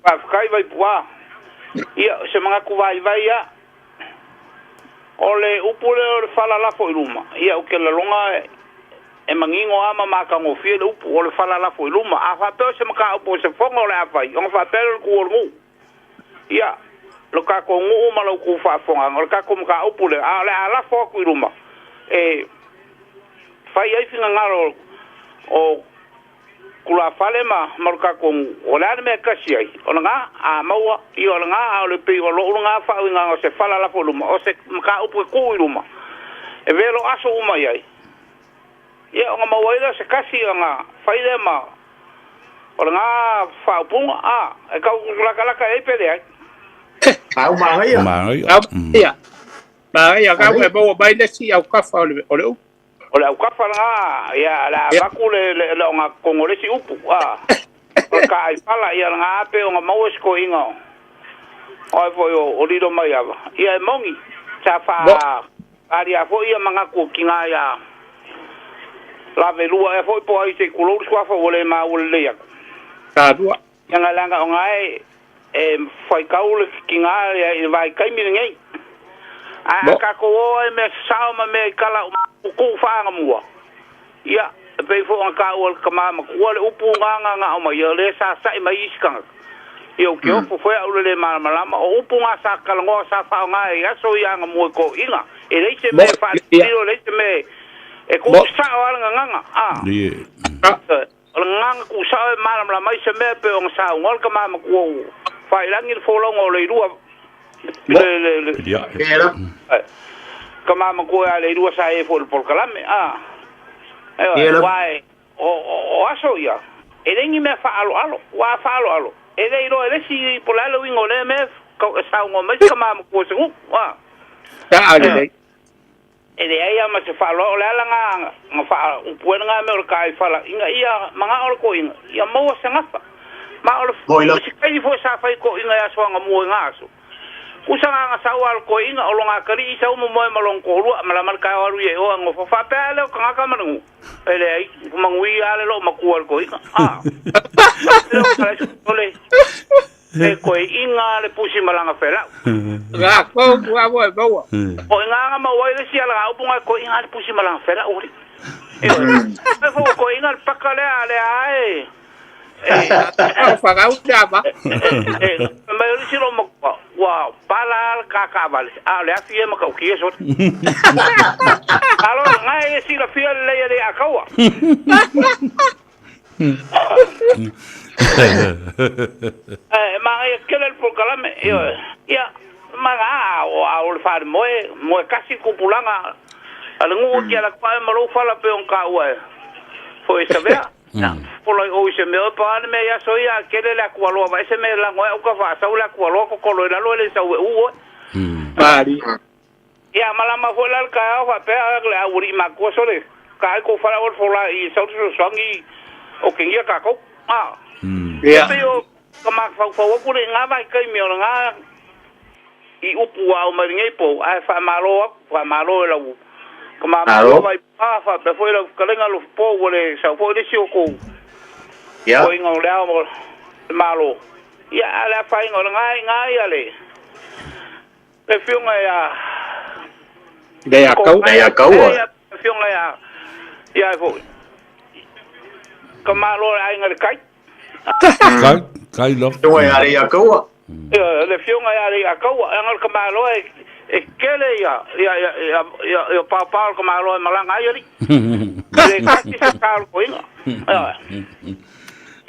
Speaker 7: Faafetai Vaipua. Ia, se manatu vaivai ia. O le upu lea o le fala lafo i luma, ia ou te lagona e manino lava ma matagofie le upu o le fala lafo i luma. A faapea o se mataupu o se fono o le a fai, ona faapea lea o le tu o le nuu. Ia, lo tatou nuu ma la outou faafofogaga, o le tatou mataupu lea, a o le a lafo atu i luma e fai ai finagalo o tulafale ma ma lo tatou nuu, o le a le mea e tasi ai, o lena, a maua, ia o lena, a o le pei o lou lena faauigaga o se fala lafo i luma, o se mataupu e tuu i luma, e velo aso uma i ai. Ia, ona maua ai lea o se tasi ona fai lea ma o lena faaupuga, a, e tau latalata i ai pe leai.
Speaker 2: Au manaia.
Speaker 1: Manaia.
Speaker 3: Ia. Manaia kau e maua mai le isi aukafa o le o le upu.
Speaker 7: O le aukafa lena, ia, o le a avatu le, le, le ona totogi o le isi upu, a. O le taaifala, ia lena pe ona maua se toeaina o, o ai foi o, o Lilo Maiava. Ia e moni, sa faa, alia foi ia manatu o tina ia Lavelua ea foi po o ai se i tulou le suafa ua le maua lelei atu.
Speaker 3: Talua.
Speaker 7: Ia leaga ona e e faitau le tina ia i le vaitaimi lenei. Ae a tatou o ai i mea sasao ma mea i tala tuu faagamua, ia, e pei foi ona taua e le tama matua le upu na na aumai, o lea sa sa'i mai isi tagata. Ia ou te ofo foi au i le le malamalama, o upu na sa talanoa sa faaaoga i aso ia agamua i toeaiina. E leai se mea e faalililo, e leai se mea e tuu sao lava le gagana, a. O le gagana tuusao e malamalama ai se mea e pei ona saunoa le tama matua ua faailagi le folauga o Leilua le le tama matua ia Leilua sa i ai foi i le polokalame a. Ioe, aua e o aso ia e leai ni mea faaaloalo, aua a faaaloalo e le iloa e le isi po o le a le uiga o lea mea e saunoa mai se tama matua i se nuu a.
Speaker 3: Ioe.
Speaker 7: E leai lava ma se faaaloalo, o le ala lena na faaupu ai lena mea o le taaifala, ina ia manao le toeaina ia maua se gafa. Ma o le isi taimi foi sa fai toeaina i aso anamua i na aso, tusa na na sau lava le toeaina o lona atalii sau momoe ma lona toalua, malama le taeao alu ia i o ae nofo faapea lea o tagata ma le nuu. E leai, ua manuia lava le loomatua o le toeaina. A, faapea le toeaina le pusi ma lana felau.
Speaker 3: Lakou ua e maua.
Speaker 7: O i ina na maua ai le isi alagaupu na toeaina le pusi ma lana felau alii. Ioe. Fai foi ua toeaina le paka lea a lea e
Speaker 3: Whakau te ama.
Speaker 7: Fai mai o le isi loomatua ua pala lava le ta taavale a o le afi ia e matautia sole. Alo, na e silafia lelei e le Ataua. E manaia tele le polokalame. Ioe. Ia, mana a o a o le falemoe, moe kasi le tupulaga a le nuu ki ala atu ma lou fala pei ona taua e foi e Savea. Ia, fola i o i se mea oe pau lava le mea i aso ia a tele le atualoa vaai se mea e lago ai au ka faasau le atualoa totolo i lalo e le sau e u oe.
Speaker 3: Malie.
Speaker 7: Ia, malama foi la le taeao faapea le aualii matua sole ka ai kou fala oe le fola i sau le fesoasoani o kegia tatou. A.
Speaker 3: Ia.
Speaker 7: Pei o ka mafaufau atu le i ngā vaitaimi o lena i upu ua aumai lenei pou, ae faamalo atu, faamalo e lau tama matua Vaipā, faapea foi lau fetalaiga Alofapo ua le sau foi le isi o kou toeaiina o le Ao o le Malo. Ia, ae o le afaina o lena i ina ia le Le afioga ia
Speaker 3: Leiataua.
Speaker 2: Leiataua.
Speaker 7: Le afioga ia ia ai foi. Ka malo le aiga le kai.
Speaker 1: Kai, kai lava.
Speaker 2: Afioga ia Leiataua.
Speaker 7: Le afioga ia Leiataua, leaga o le tamaloa e e tele ia ia ia ia ia ia paopao o le tamaloa e malaga ai alii. E le tasi se sa o le toeaina.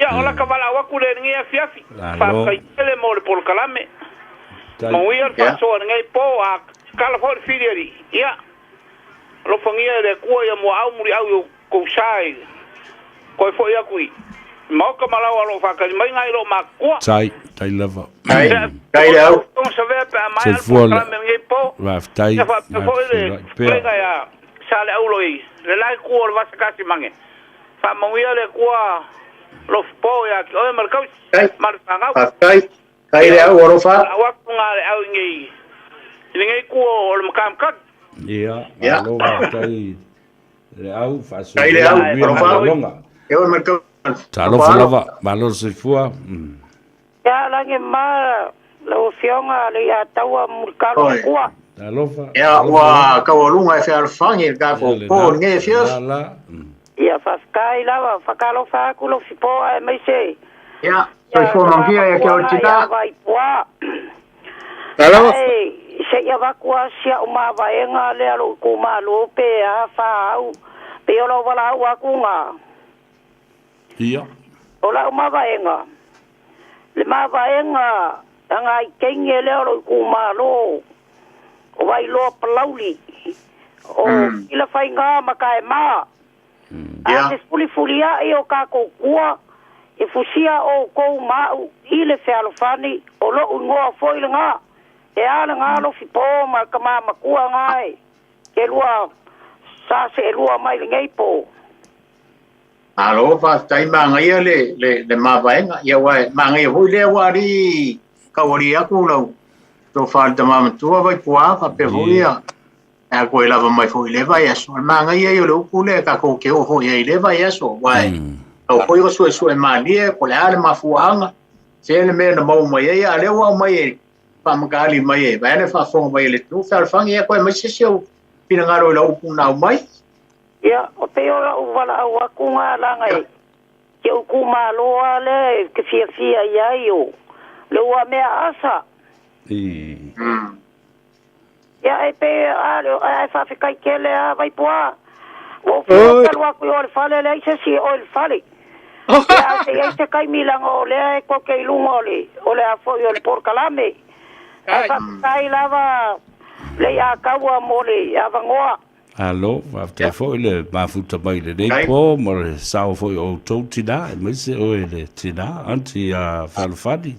Speaker 7: Ia, o laka valaau atu lea i lenei afiafi. Faafetai tele mo le polokalame. Manuia le faasoa i lenei po, a tatala foi le fili alii. Ia, alofagia e le Atua ia muaau muliau i outou sa i toe foi atu i Maota ma lau alo o faatali mai nai loo matutua.
Speaker 1: Tai, tai lava.
Speaker 2: Kai le au.
Speaker 1: Soifua le faafetai.
Speaker 7: Ia faapea foi le fetalaiga ia Saleaulo i le la itu o le Vasa Mange. Faamanuia le Atua alofa ia te oe ma le tausi ma le fanau.
Speaker 2: Faafetai. Kai le au alofa.
Speaker 7: Lau atu ngā le au i nei i lenei itu o le Makamakaki.
Speaker 1: Ia, malo faafetai le au
Speaker 2: Kai le au alofa. E oe ma le tausi.
Speaker 1: Talofa lava, malo le soifua.
Speaker 6: Ia lagi ma lau afioga le ia taua mulikalo
Speaker 2: Oi.
Speaker 6: kua.
Speaker 1: Talofa.
Speaker 2: Ia, ua kaualuga e fealofani le tatou po i lenei afiafi.
Speaker 6: Ia faafetai lava, whakalofa aku lo fipoa e meise.
Speaker 2: Ia, soifua manuia ia ke o le tina.
Speaker 6: Vai pua.
Speaker 2: Talofa.
Speaker 6: Ai, se ia vakua sia o mavaenga lea lo ku malo pe a fa au. Pe o lo wala au aku ngā.
Speaker 1: Ia.
Speaker 6: O la o mavaenga. Le mavaenga anga i kenge lea lo ku malo. O vai loa palauli. O ila whainga makae maa. A te fuli a i o kako kua, e fusia o kou mau i le fealofani, o lo ingoa foi le ngā. E a le ngā lo fipo ma ka mama kua ngā e. Ke lua, sa se e lua mai le ngei po.
Speaker 2: Alo, faafetai magaia le mavaega. Ia ua magaia foi lea ua alii kaualii aku lau tofa le tama matua Vaipuā faapea foi ia a koe lava mai foi i le vaiaso. O le magaia ia o le upu lea tatou te oo foi ai i le vaiaso. Uae tau foi o suesue malie po o le a le mafuaaga se le mea na maua mai ai, a o lea ua aumai e faamakali mai e vaeane faafofoga mai e le atunuu fealofani. Ia koe mai se isi ou finagalo i lau upu na aumai.
Speaker 6: Ia, o te o lau wala au aku ngā langa e. Ke uku maloa le, ke fia fia i ai o. Le ua mea asa. Ia e pe a le a e whawhikai kele a Vaipuā. Ua whia kalu aku i o le fale le aisa si o le fale. Ia a te ai te kaimilanga o lea e koke i lunga o le o le a foi o le porokalame. Ai whawhikai lava le ia kaua mo le avangoa.
Speaker 1: Alo, faafetai foi le mafuta mai lenei po ma le sao foi o outou tinā, aemaise oe le tinā, aunty a Fealofani.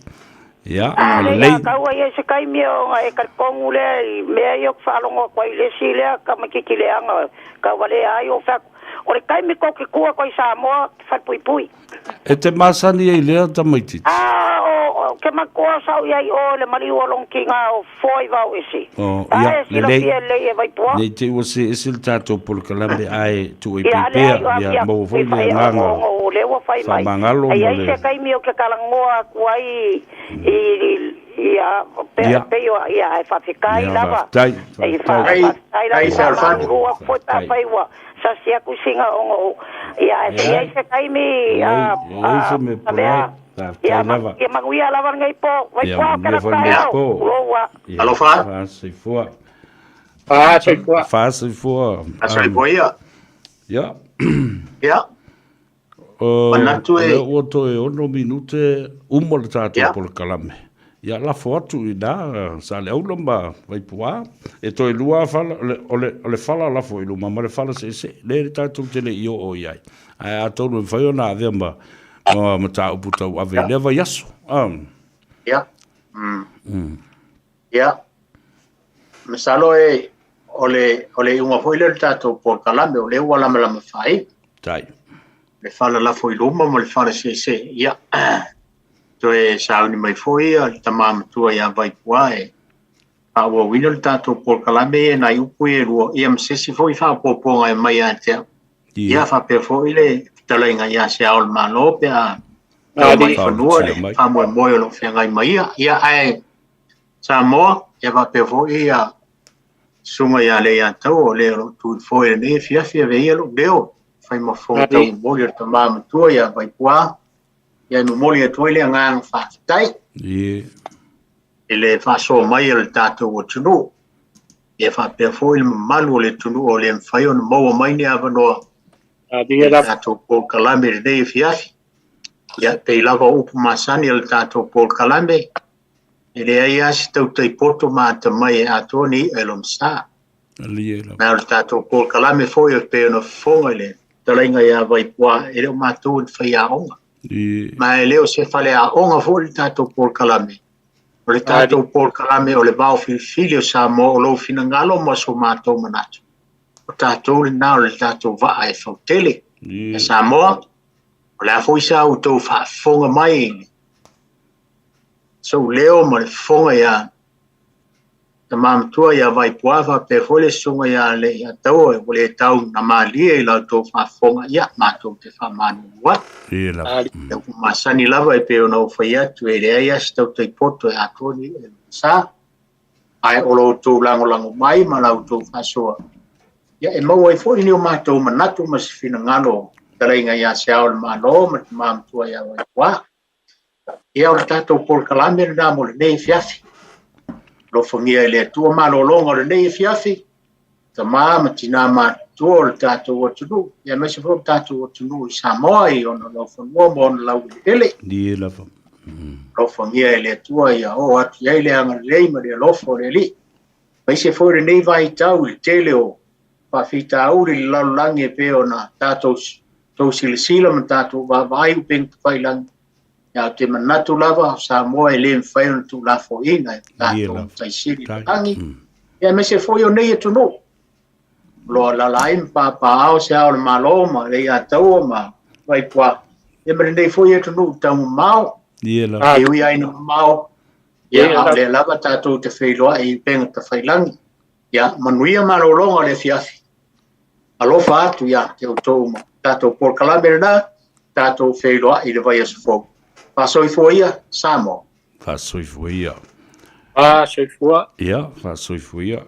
Speaker 1: Ia, o
Speaker 6: Le
Speaker 1: lelei.
Speaker 6: ia kaua ia se kaimi o nga e kalikongu lea i mea ia o whaalongo kwa i lesi lea ka makiki leanga ka wale ai o whaku. O le kaimi ko ke kua ko i Samoa te whalpui pui.
Speaker 1: E te masani ai lea tamaitiiti?
Speaker 6: A o ke makoa sau iai o le maliu o long ki ngā o foi vau ese.
Speaker 1: O,
Speaker 6: A
Speaker 1: ia,
Speaker 6: e sila
Speaker 1: lelei.
Speaker 6: fia lei e Vaipuā.
Speaker 1: Nei te ua se ese le tatou polokalame ae tuu i
Speaker 6: Ia ale
Speaker 1: pipea,
Speaker 6: ai o
Speaker 1: ia
Speaker 6: apia
Speaker 1: maua foi
Speaker 6: e
Speaker 1: le
Speaker 6: whai
Speaker 1: agaga
Speaker 6: o le ua whai mai.
Speaker 1: faamagalo
Speaker 6: Ai
Speaker 1: ma
Speaker 6: ai
Speaker 1: le
Speaker 6: se kaimi o ke kalangoa aku ai i i a pe
Speaker 1: Ia.
Speaker 6: pe o ia e whawhikai
Speaker 1: Ia,
Speaker 6: lava.
Speaker 1: faafetai,
Speaker 6: E
Speaker 1: faafetai.
Speaker 6: whawhikai lava.
Speaker 2: Ai, Fealofani.
Speaker 6: Ua foi ta whai ua. Sa si aku singa ongo o. Ia e
Speaker 1: Ia.
Speaker 6: ai se kaimi
Speaker 1: Lelei, lelei se mea pulai. Faafetai
Speaker 6: Ia
Speaker 1: lava.
Speaker 6: ia manuia lava lenei po. Vai
Speaker 1: Ia,
Speaker 6: po
Speaker 1: manuia
Speaker 6: kana
Speaker 1: foi lenei
Speaker 6: taeao.
Speaker 1: po.
Speaker 6: Uloa.
Speaker 1: Ia,
Speaker 2: Alofa.
Speaker 1: Faasoifua.
Speaker 3: Faasoifua.
Speaker 1: Faasoifua.
Speaker 2: Faasoifua ia.
Speaker 1: Ia.
Speaker 2: Ia.
Speaker 1: O,
Speaker 2: Manatu e-
Speaker 1: lea ua toe 6 minute uma le tatou
Speaker 2: Ia.
Speaker 1: polokalame. Ia lafo atu i nā Saleaula ma Vaipuā. E toe lua fala, o le fala lafo i luma ma le fala seesee. Le le tatou te le i oo i ai. Ae atonu e mafai ona avea ma ma mataupu tauave i lea vaiaso.
Speaker 2: Ia. Ia. Masalo e o le iuga foi lea o le tatou polokalame o lea ua lamalama fai.
Speaker 1: Tai.
Speaker 2: Le fala lafo i luma ma le fala seesee. Ia. Toe sauni mai foi ia le tama matua ia Vaipuā e faaauauina le tatou polokalame ia nai upu ia e lua. Ia ma se isi foi faaopoopoga e mai ia te au. Ia faapea foi le fetalaiga ia se ao o le Malo pe a tau mai fanua le faamoemoe o loo feagai mai ia. Ia ae Samoa, ia faapea foi ia susuga ia Leiataua o le o loo tu i le foe lenei afiafi ave ia lou leo fai ma fofoga taumomoli o le tama matua ia Vaipuā. Ia e momoli atu ai le agaga faafetai i le faasoa mai o le tatou atunuu. Ia faapea foi le mamalu o le atunuu o le mafai ona maua mai ni avanoa i le tatou polokalame lenei afiafi. Ia pei lava o upu masani o le tatou polokalame, e leai lava se tautai poto ma atamai e atoa ni i'a i lona sa. Ma o le tatou polokalame foi o pei ona fofoga i le fetalaiga ia Vaipuā, e le o matou e faiaoga. Ma e le o se faleaoga foi le tatou polokalame. O le tatou polokalame o le Vao Filifili o Samoa o lou finagalo ma so matou manatu. O tatou lena o le tatou vaa e fautele. Ia Samoa, o le a foi sa outou faafofoga mai i sou leo ma le fofoga ia Tama Matua ia Vaipuā faapea foi le susuga ia Leiataua ua le tau na malie i la outou faafofoga, ia matou te faamalulu atu. Ia ua masani lava e pei ona ou fai atu e leai lava se tautai poto e atoa ni i'a i lona sa. Ae o lo outou lagolago mai ma la outou faasoa, ia e maua ai foi ni o matou manatu ma se finagalo fetalaiga ia Se Ao o le Malo ma le Tama Matua ia Vaipuā. Ia o le tatou polokalame lena mo lenei afiafi. Alofagia e le Atua malologa o lenei afiafi, tama ma tina matutua o le tatou atunuu, ia aemaise foi o le tatou atunuu i Samoa i ona laufanua ma ona laueleele.
Speaker 1: Ie lava.
Speaker 2: Alofagia e le Atua ia oo atu i ai le agalelei ma le alofa o le Alii. Aemaise foi lenei vaitau i le tele o faafitauli i le lalolagi e pei ona tatou tou silasila ma tatou vaavaai i upega tafailagi. Ia, ou te manatu lava o Samoa e le mafai ona tuulafoaiina e tatou Matai Sili i le lagi, ia aemaise foi o nei atunuu o lo o alaala ai ma papaao se ao o le Malo ma Leiataua ma Vaipuā, ia ma lenei foi atunuu taumamao.
Speaker 1: Ia lava.
Speaker 2: E ui lava ina mamao, ia, a o lea lava tatou te feiloai i upega tafailagi. Ia, manuia malologa o le afiafi. Alofa atu ia te outou uma. Tatou polokalame lena, tatou feiloai i le vaiaso fou. Faasoifua ia, Samoa.
Speaker 1: Faasoifua ia.
Speaker 3: Faasoifua.
Speaker 1: Ia, faasoifua ia.